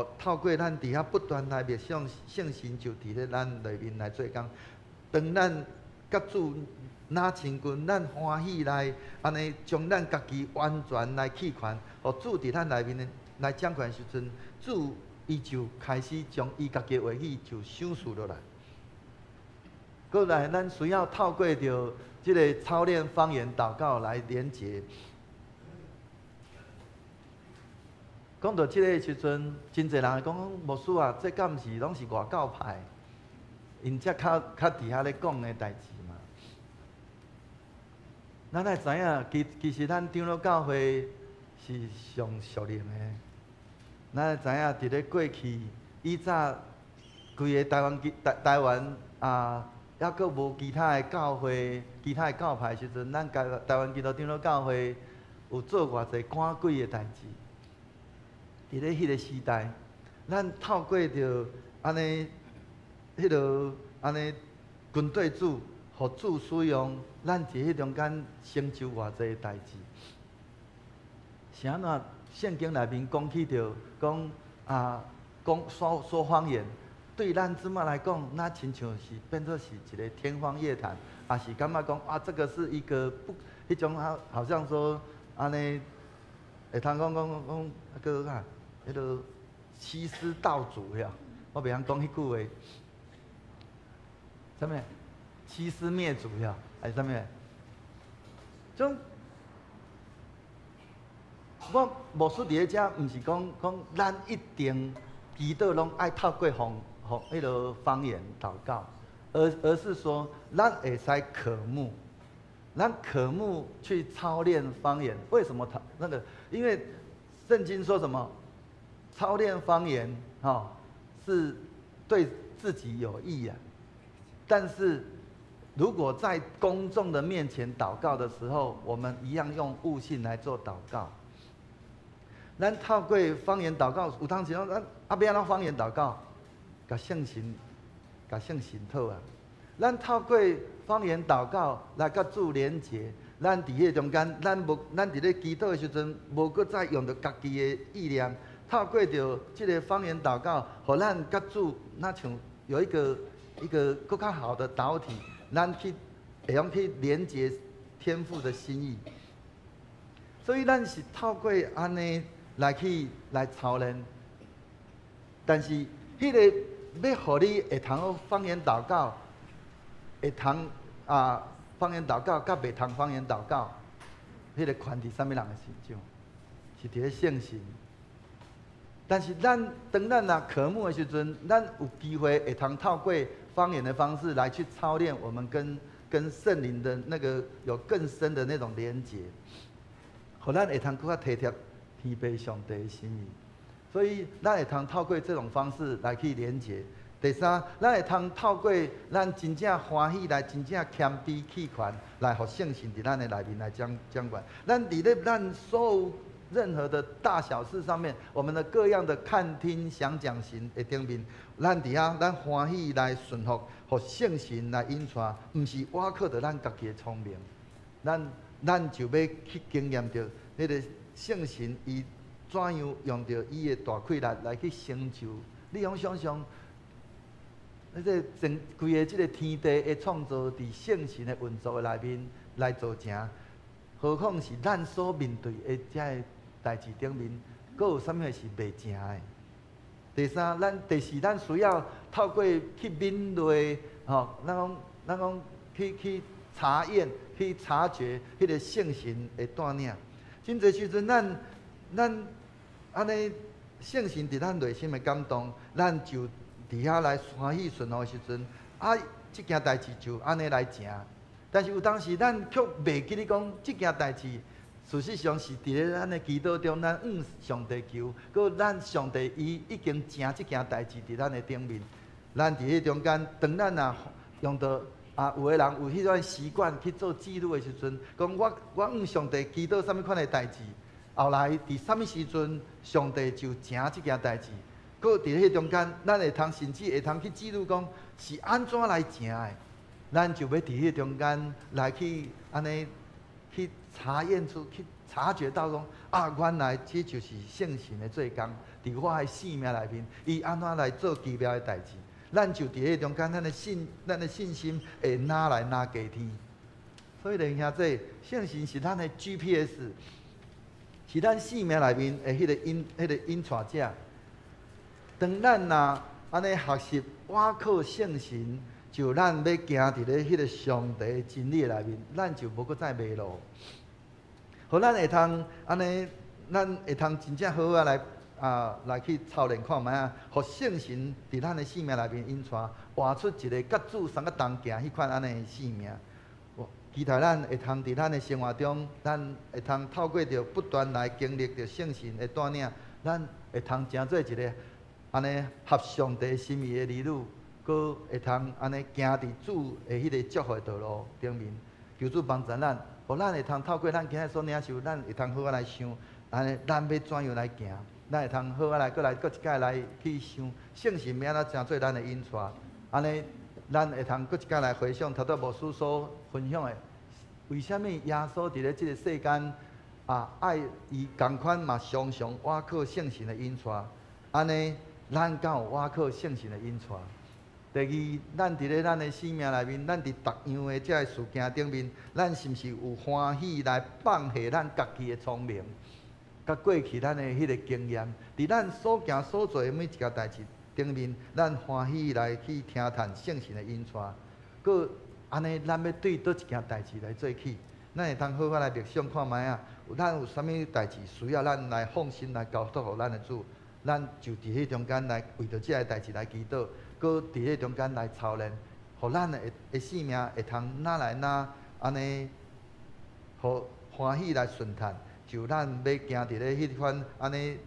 予透過咱佇遐不斷來默想，聖神就佇咧咱內面來做工。當咱佮主若親近，咱歡喜來按呢將咱家己完全來棄權，予主佇咱內面來掌權時陣，主伊就開始將伊家己的話語就賞賜落來。閣來，咱需要透過著這个操練方言禱告來連結。講到這个時陣，真濟人會講牧師啊，這敢毋是攏是外教派，𪜶才較較佇遐咧講的代誌嘛。咱愛知影，其實咱長老教會是上屬靈的。咱愛知影，佇咧過去以早，規個台灣台台灣啊，猶閣無其他的教會、其他的教派時陣，咱台台灣基督長老教會有做偌濟趕鬼的代誌。佇咧彼个時代，咱透過著按呢，彼落按呢軍隊主，予主使用，咱佇彼中間成就偌濟代誌。是按怎聖經內面講起著講啊，講說說方言，對咱這馬來講，若親像是變做是一个天方夜譚，抑是感覺講啊，這个是一個不，彼種好好像說按呢，會通講講講那个啥？彼个欺師道祖遐，我袂曉講彼句話。啥物？欺師滅祖遐，還是啥物？種我牧師佇咧遮，毋是講講咱一定祈禱攏愛透過方方彼个方言禱告，而是說咱會使渴慕，咱渴慕去操練方言。為什麼他那個？因為聖經說什麼？操練方言，吼，是對自己有益啊。但是，如果在公眾的面前禱告的時候，我們一樣用悟性來做禱告。咱透過方言禱告，有當時講咱啊，欲按怎方言禱告，共聖神，共聖神討啊。咱透過方言禱告來佮主連結，咱佇彼中間，咱無，咱佇咧祈禱的時陣，無閣再用著家己的意念。透過著這个方言禱告，予咱佮主若像有一個閣較好的導體，咱去會用去連接天父的心意。所以咱是透過按呢來去來操練，但是彼个欲予你會通方言禱告，會通啊方言禱告，佮袂通方言禱告，彼个權佇啥物人的身上？是佇咧聖神。但是咱當咱若渴慕的時陣，咱有機會會通透過方言的方式來去操練我們跟聖靈的那個有更深的那種連結，予咱會通閣較體貼天父上帝的心意。所以咱會通透過這種方式來去連結。第三，咱會通透過咱真正歡喜來真正謙卑棄權，來予聖神佇咱的內面來掌掌權。咱佇咧咱所有任何的大小事上面，我們的各樣的看、聽、想、講、行的頂面，咱佇遐咱歡喜來順服，予聖神來引帶，毋是倚靠著咱家己的聰明，咱就欲去經驗著彼个聖神伊怎樣用著伊的大氣力來去成就。你用想像，彼個整規个這个天地的創造，佇聖神的運作的內面來做成，何況是咱所面對的這个代誌頂面，閣有啥物是袂成的？第三，咱第四，咱需要透過去敏銳，吼，咱講去查驗、去察覺彼个聖神的帶領。真濟時陣，咱按呢聖神佇咱內心的感動，咱就佇遐來歡喜順服的時陣，啊，這件代誌就按呢來成。但是有當時咱卻袂記得講，這件代誌事實上是佇咧咱的祈禱中，咱向上帝求，閣咱上帝伊已經成這件代誌佇咱的頂面。咱佇彼中間，當咱若用著啊，有的人有彼種習慣去做記錄的時陣，講我向上帝祈禱啥物款的代誌，後來佇啥物時陣，上帝就成這件代誌。閣佇彼中間，咱會通甚至會通去記錄講是按怎來成的。咱就欲佇彼中間來去按呢去查驗出、去察覺到講啊，原來這就是聖神的做工，佇我的生命內面，伊按怎來做奇妙的代誌。咱就佇彼中間，咱的信心會愈來愈加添。所以，弟兄姊，聖神是咱的 GPS，是咱生命內面的彼個引帶者。當咱若按呢學習倚靠聖神，就咱欲行佇咧彼個上帝真理的內面，咱就無閣再迷路。予咱會通按呢，咱會通真正好好來去操練看覓仔，予聖神佇咱的生命內面引帶，活出一個佮主相佮同行彼款按呢的生命。期待咱會通佇咱的生活中，咱會通透過著不斷來經歷著聖神的帶領，咱會通成做一個按呢合上帝心意的兒女，閣會通按呢行佇主的彼個祝福的道路頂面。求主幫助咱，予咱會通透過咱今日所領受，咱會通好好來想，按呢咱欲怎樣來行，咱會通好好來閣來閣一擺來去想聖神欲按怎成做咱的引帶，按呢咱會通閣一擺來回想頭拄牧師所分享的，為啥物耶穌佇咧這个世間啊，愛伊仝款嘛常常倚靠聖神的引帶，按呢咱敢有倚靠聖神的引帶？第二，咱佇咧咱的生命內面，咱佇逐樣的這个事件頂面，咱是毋是有歡喜來放下咱家己的聰明，佮過去咱的彼个經驗，佇咱所行所做的每一件代誌頂面，咱歡喜來去聽趁聖神的引帶，閣按呢，咱欲對佗一件代誌來做起，咱會通好好來默想看覓仔，咱有啥物代誌需要咱來放心來交託予咱的主，咱就佇彼中間來為著這个代誌來祈禱，閣佇彼中間來操練，予咱的生命會通愈來愈按呢，予歡喜來順趁，就咱欲行佇咧彼款按呢，予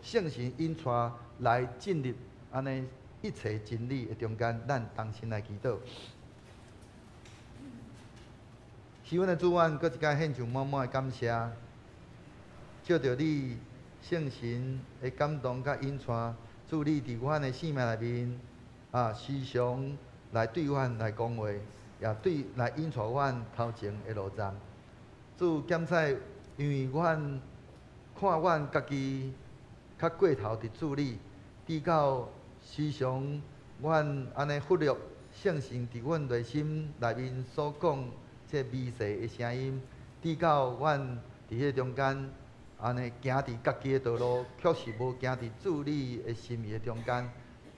聖神引帶來進入按呢一切真理的中間，咱同心來祈禱。是阮的主，阮閣一擺獻上滿滿的感謝，借著你聖神的感動佮引帶，主你佇阮的生命內面啊，時常來對阮來講話，也對來引帶阮頭前的路站。主檢採，因為阮看阮家己較過頭佇注你，直到時常阮按呢忽略聖神佇阮內心內面所講這微細的聲音，直到阮佇彼中間按呢行佇家己的道路，卻是無行佇主你的心意的中間。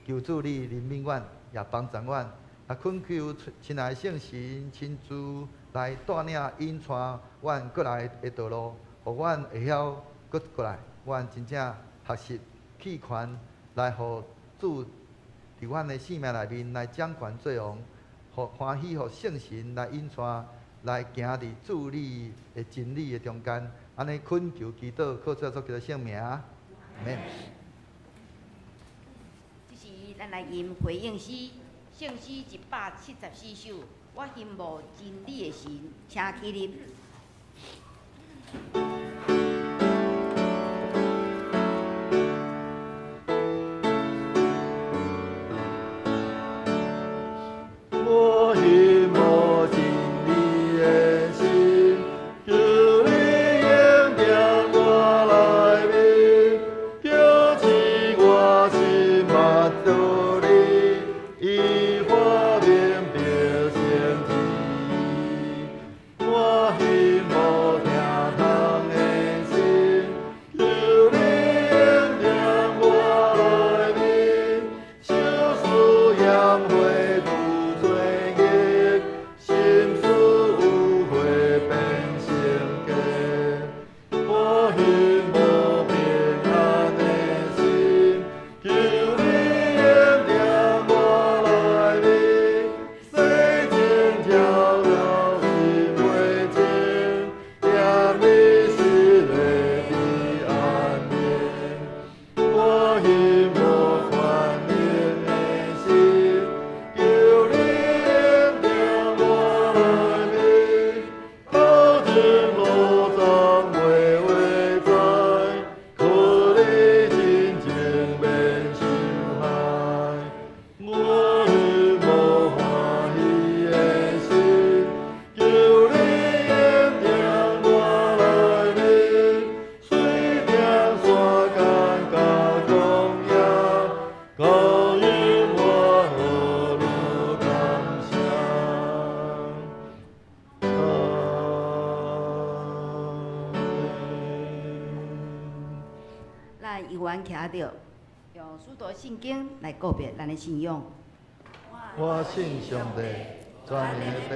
求主你憐憫阮，也幫助阮。啊，懇求親愛的聖神親自來帶領引帶阮過來的道路，予阮會曉閣過來。阮真正學習棄權，來予主佇阮的生命內面來掌權做王，予歡喜予聖神來引帶，來行佇主你的真理的中間。按呢懇求祈禱，靠主耶穌基督聖名，阿們。這時，咱來吟回應詩，聖詩174首。我欣慕真理的神，請起立。咱猶原徛著，用使徒信經來告別咱的信仰。我信上帝，全能的父，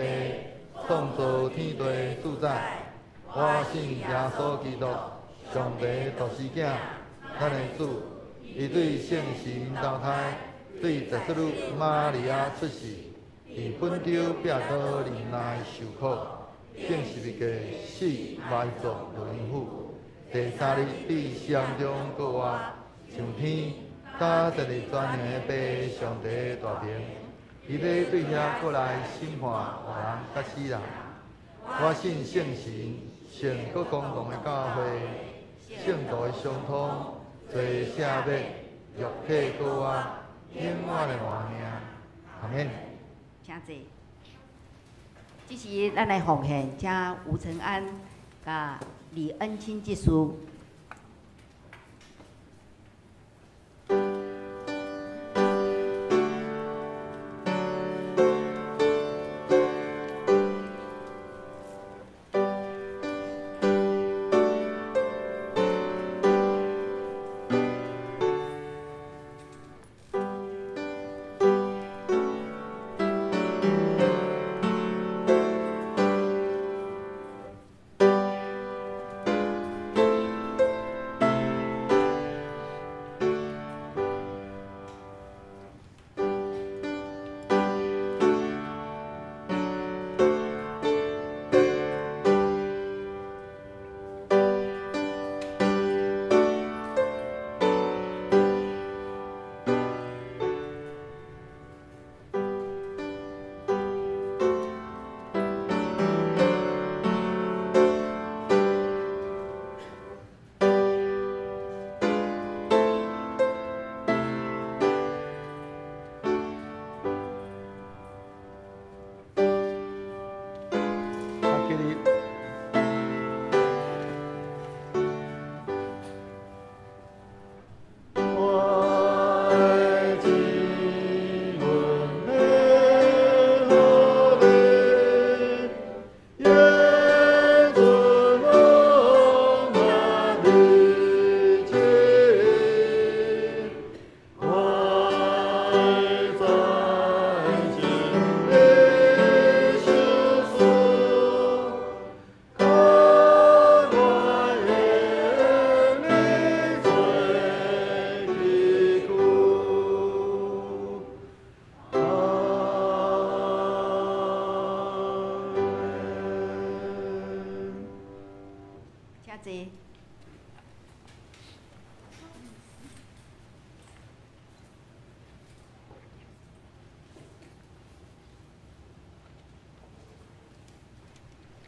創造天地主宰。我信耶穌基督，上帝獨生囝，咱的主，伊對聖神投胎，對十四女瑪利亞出世，佇本丟彼拉多忍耐受苦，釘十字架死埋葬落陰府，第三日佇死人中復活，上天，搭坐佇全能的父上帝大爿，伊欲對遐閣來審判活人佮死人。我信聖神，聖閣公共的教會，聖徒的相通，罪赦免，肉體復活，永遠的活命。阿們。請坐。這時，咱來奉獻，請吳承安佮李恩清執事。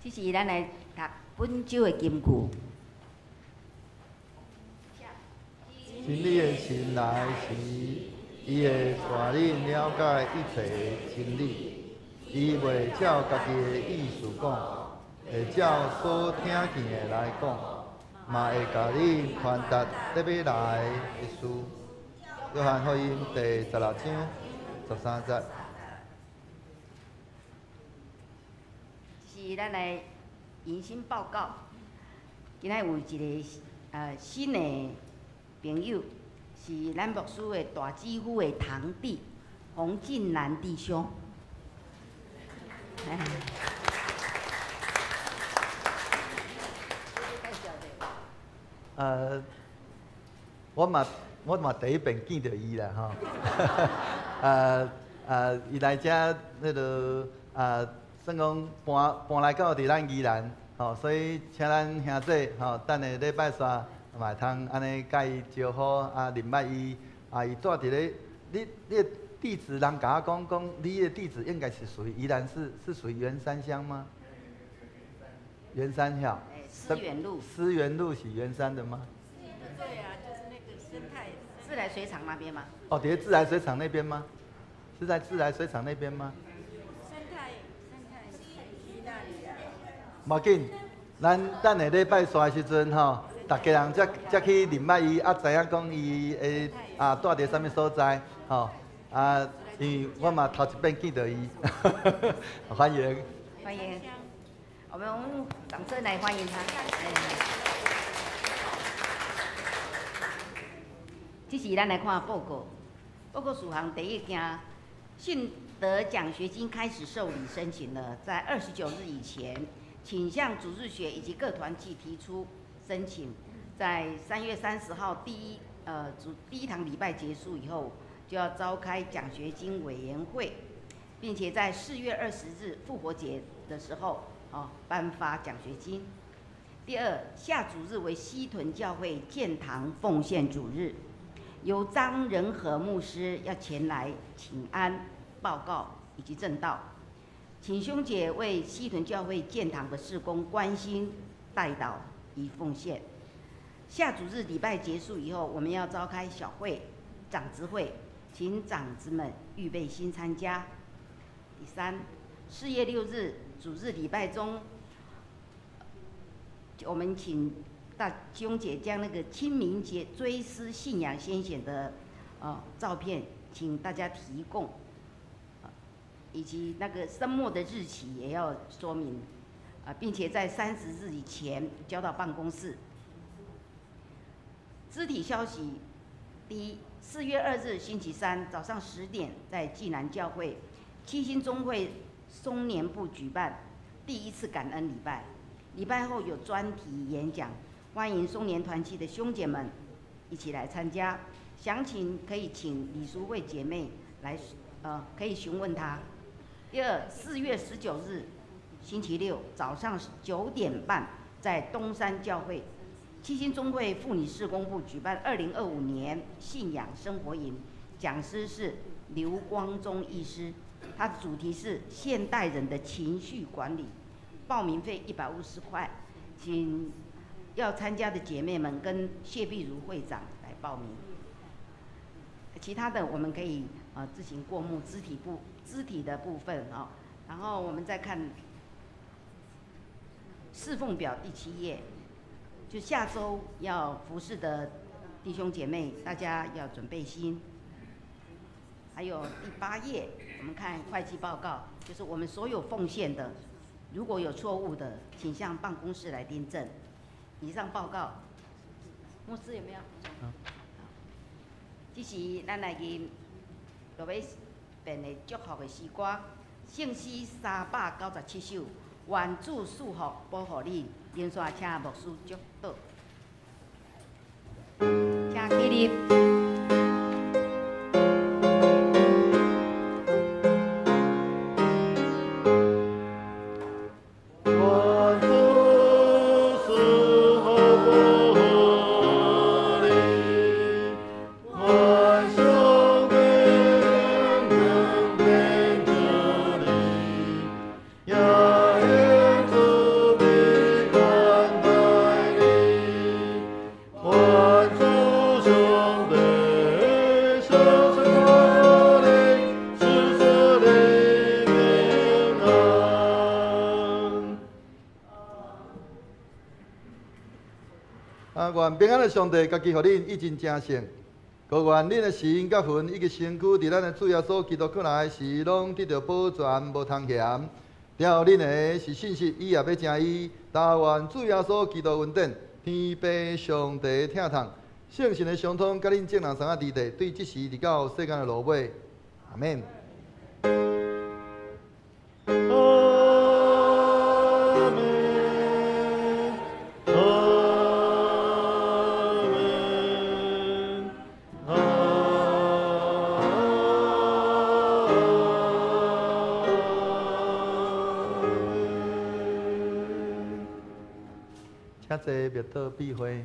這是咱來讀本周的金句。真理的神來時，伊會帶恁了解一切真理。伊袂照家己的意思講，會照所聽見的來講，嘛會共恁傳達咧欲來的事。約翰福音第16章13節。是咱來迎新報告。今仔有一個新的朋友，是咱牧師的大姊夫的堂弟洪進南弟兄。我嘛第一遍見著伊啦吼。伊來遮彼个算講搬來到佇咱宜蘭，吼，所以請咱兄弟吼，等下禮拜三嘛會通按呢共伊招呼啊，認捌伊啊，伊住佇咧，你的地址人共我講講，你的地址應該是屬於宜蘭市，是屬於員山鄉嗎？員山鄉。思源路。思源路是員山的嗎？對啊，就是那個生態。自來水廠那邊嗎？哦，佇咧自來水廠那邊嗎？是在自來水廠那邊嗎？無緊，咱等下禮拜三的時陣吼，逐家人才去認捌伊，啊，知影講伊會啊住佇啥物所在，吼啊，因為我嘛頭一遍見著伊，歡迎。歡迎，我們用掌聲來歡迎他。这时咱来看报告，报告事项第一件，信德奖学金开始受理申请了，在29日以前，请向主日学以及各团契提出申请。在3月30号第一堂礼拜结束以后，就要召开奖学金委员会，并且在4月20日复活节的时候，颁发奖学金。第二，下主日为西屯教会建堂奉献主日，由张仁和牧师要前来请安、报告以及证道，请兄姐为西屯教会建堂的事工关心、代祷与奉献。下主日礼拜结束以后，我们要召开小会、长执会，请长子们预备心参加。第三，4月6日主日礼拜中，我们请大兄姐将那个清明节追思信仰先贤的照片，请大家提供，以及那个生末的日期也要说明，并且在30日以前交到办公室。肢体消息：第一，4月2日星期三早上10点，在济南教会七星中会松年部举办第一次感恩礼拜。礼拜后有专题演讲，欢迎松年团契的兄姐们一起来参加。详情可以请李淑慧姐妹来，可以询问她。第二，4月19日星期六早上9点半，在东山教会七星中会妇女事工部举办2025年信仰生活营，讲师是刘光宗医师，他的主题是现代人的情绪管理。报名费150块，请要参加的姐妹们跟谢碧如会长来报名。其他的我们可以自行过目肢体的部分啊，然后我们再看侍奉表第七页，就下周要服侍的弟兄姐妹，大家要准备心。还有第八页，我们看会计报告，就是我们所有奉献的，如果有错误的，请向办公室来订正。以上报告，牧师有没有？好。这时，咱来吟落尾编的祝福的诗歌，圣诗397首，愿主赐福保护你。连续请牧师祝祷，请起立。愿主赐福保护你，愿上帝恩典助你，也愿慈悲款待你。愿主上帝赦罪你，赐赐你平安。啊，愿平安的上帝家己予恁以真成圣，阁愿恁的心佮魂以及身躯，伫咱的主耶稣基督过来时，拢得著保全，无通嫌。了后恁的是信实，伊也欲成伊。但愿主耶稣基督恩典、天父上帝疼痛、圣神的相通，佮恁众人相仔伫地，对这时直到世间的落尾。阿免。阿们，阿们，阿们。请坐，默祷闭会。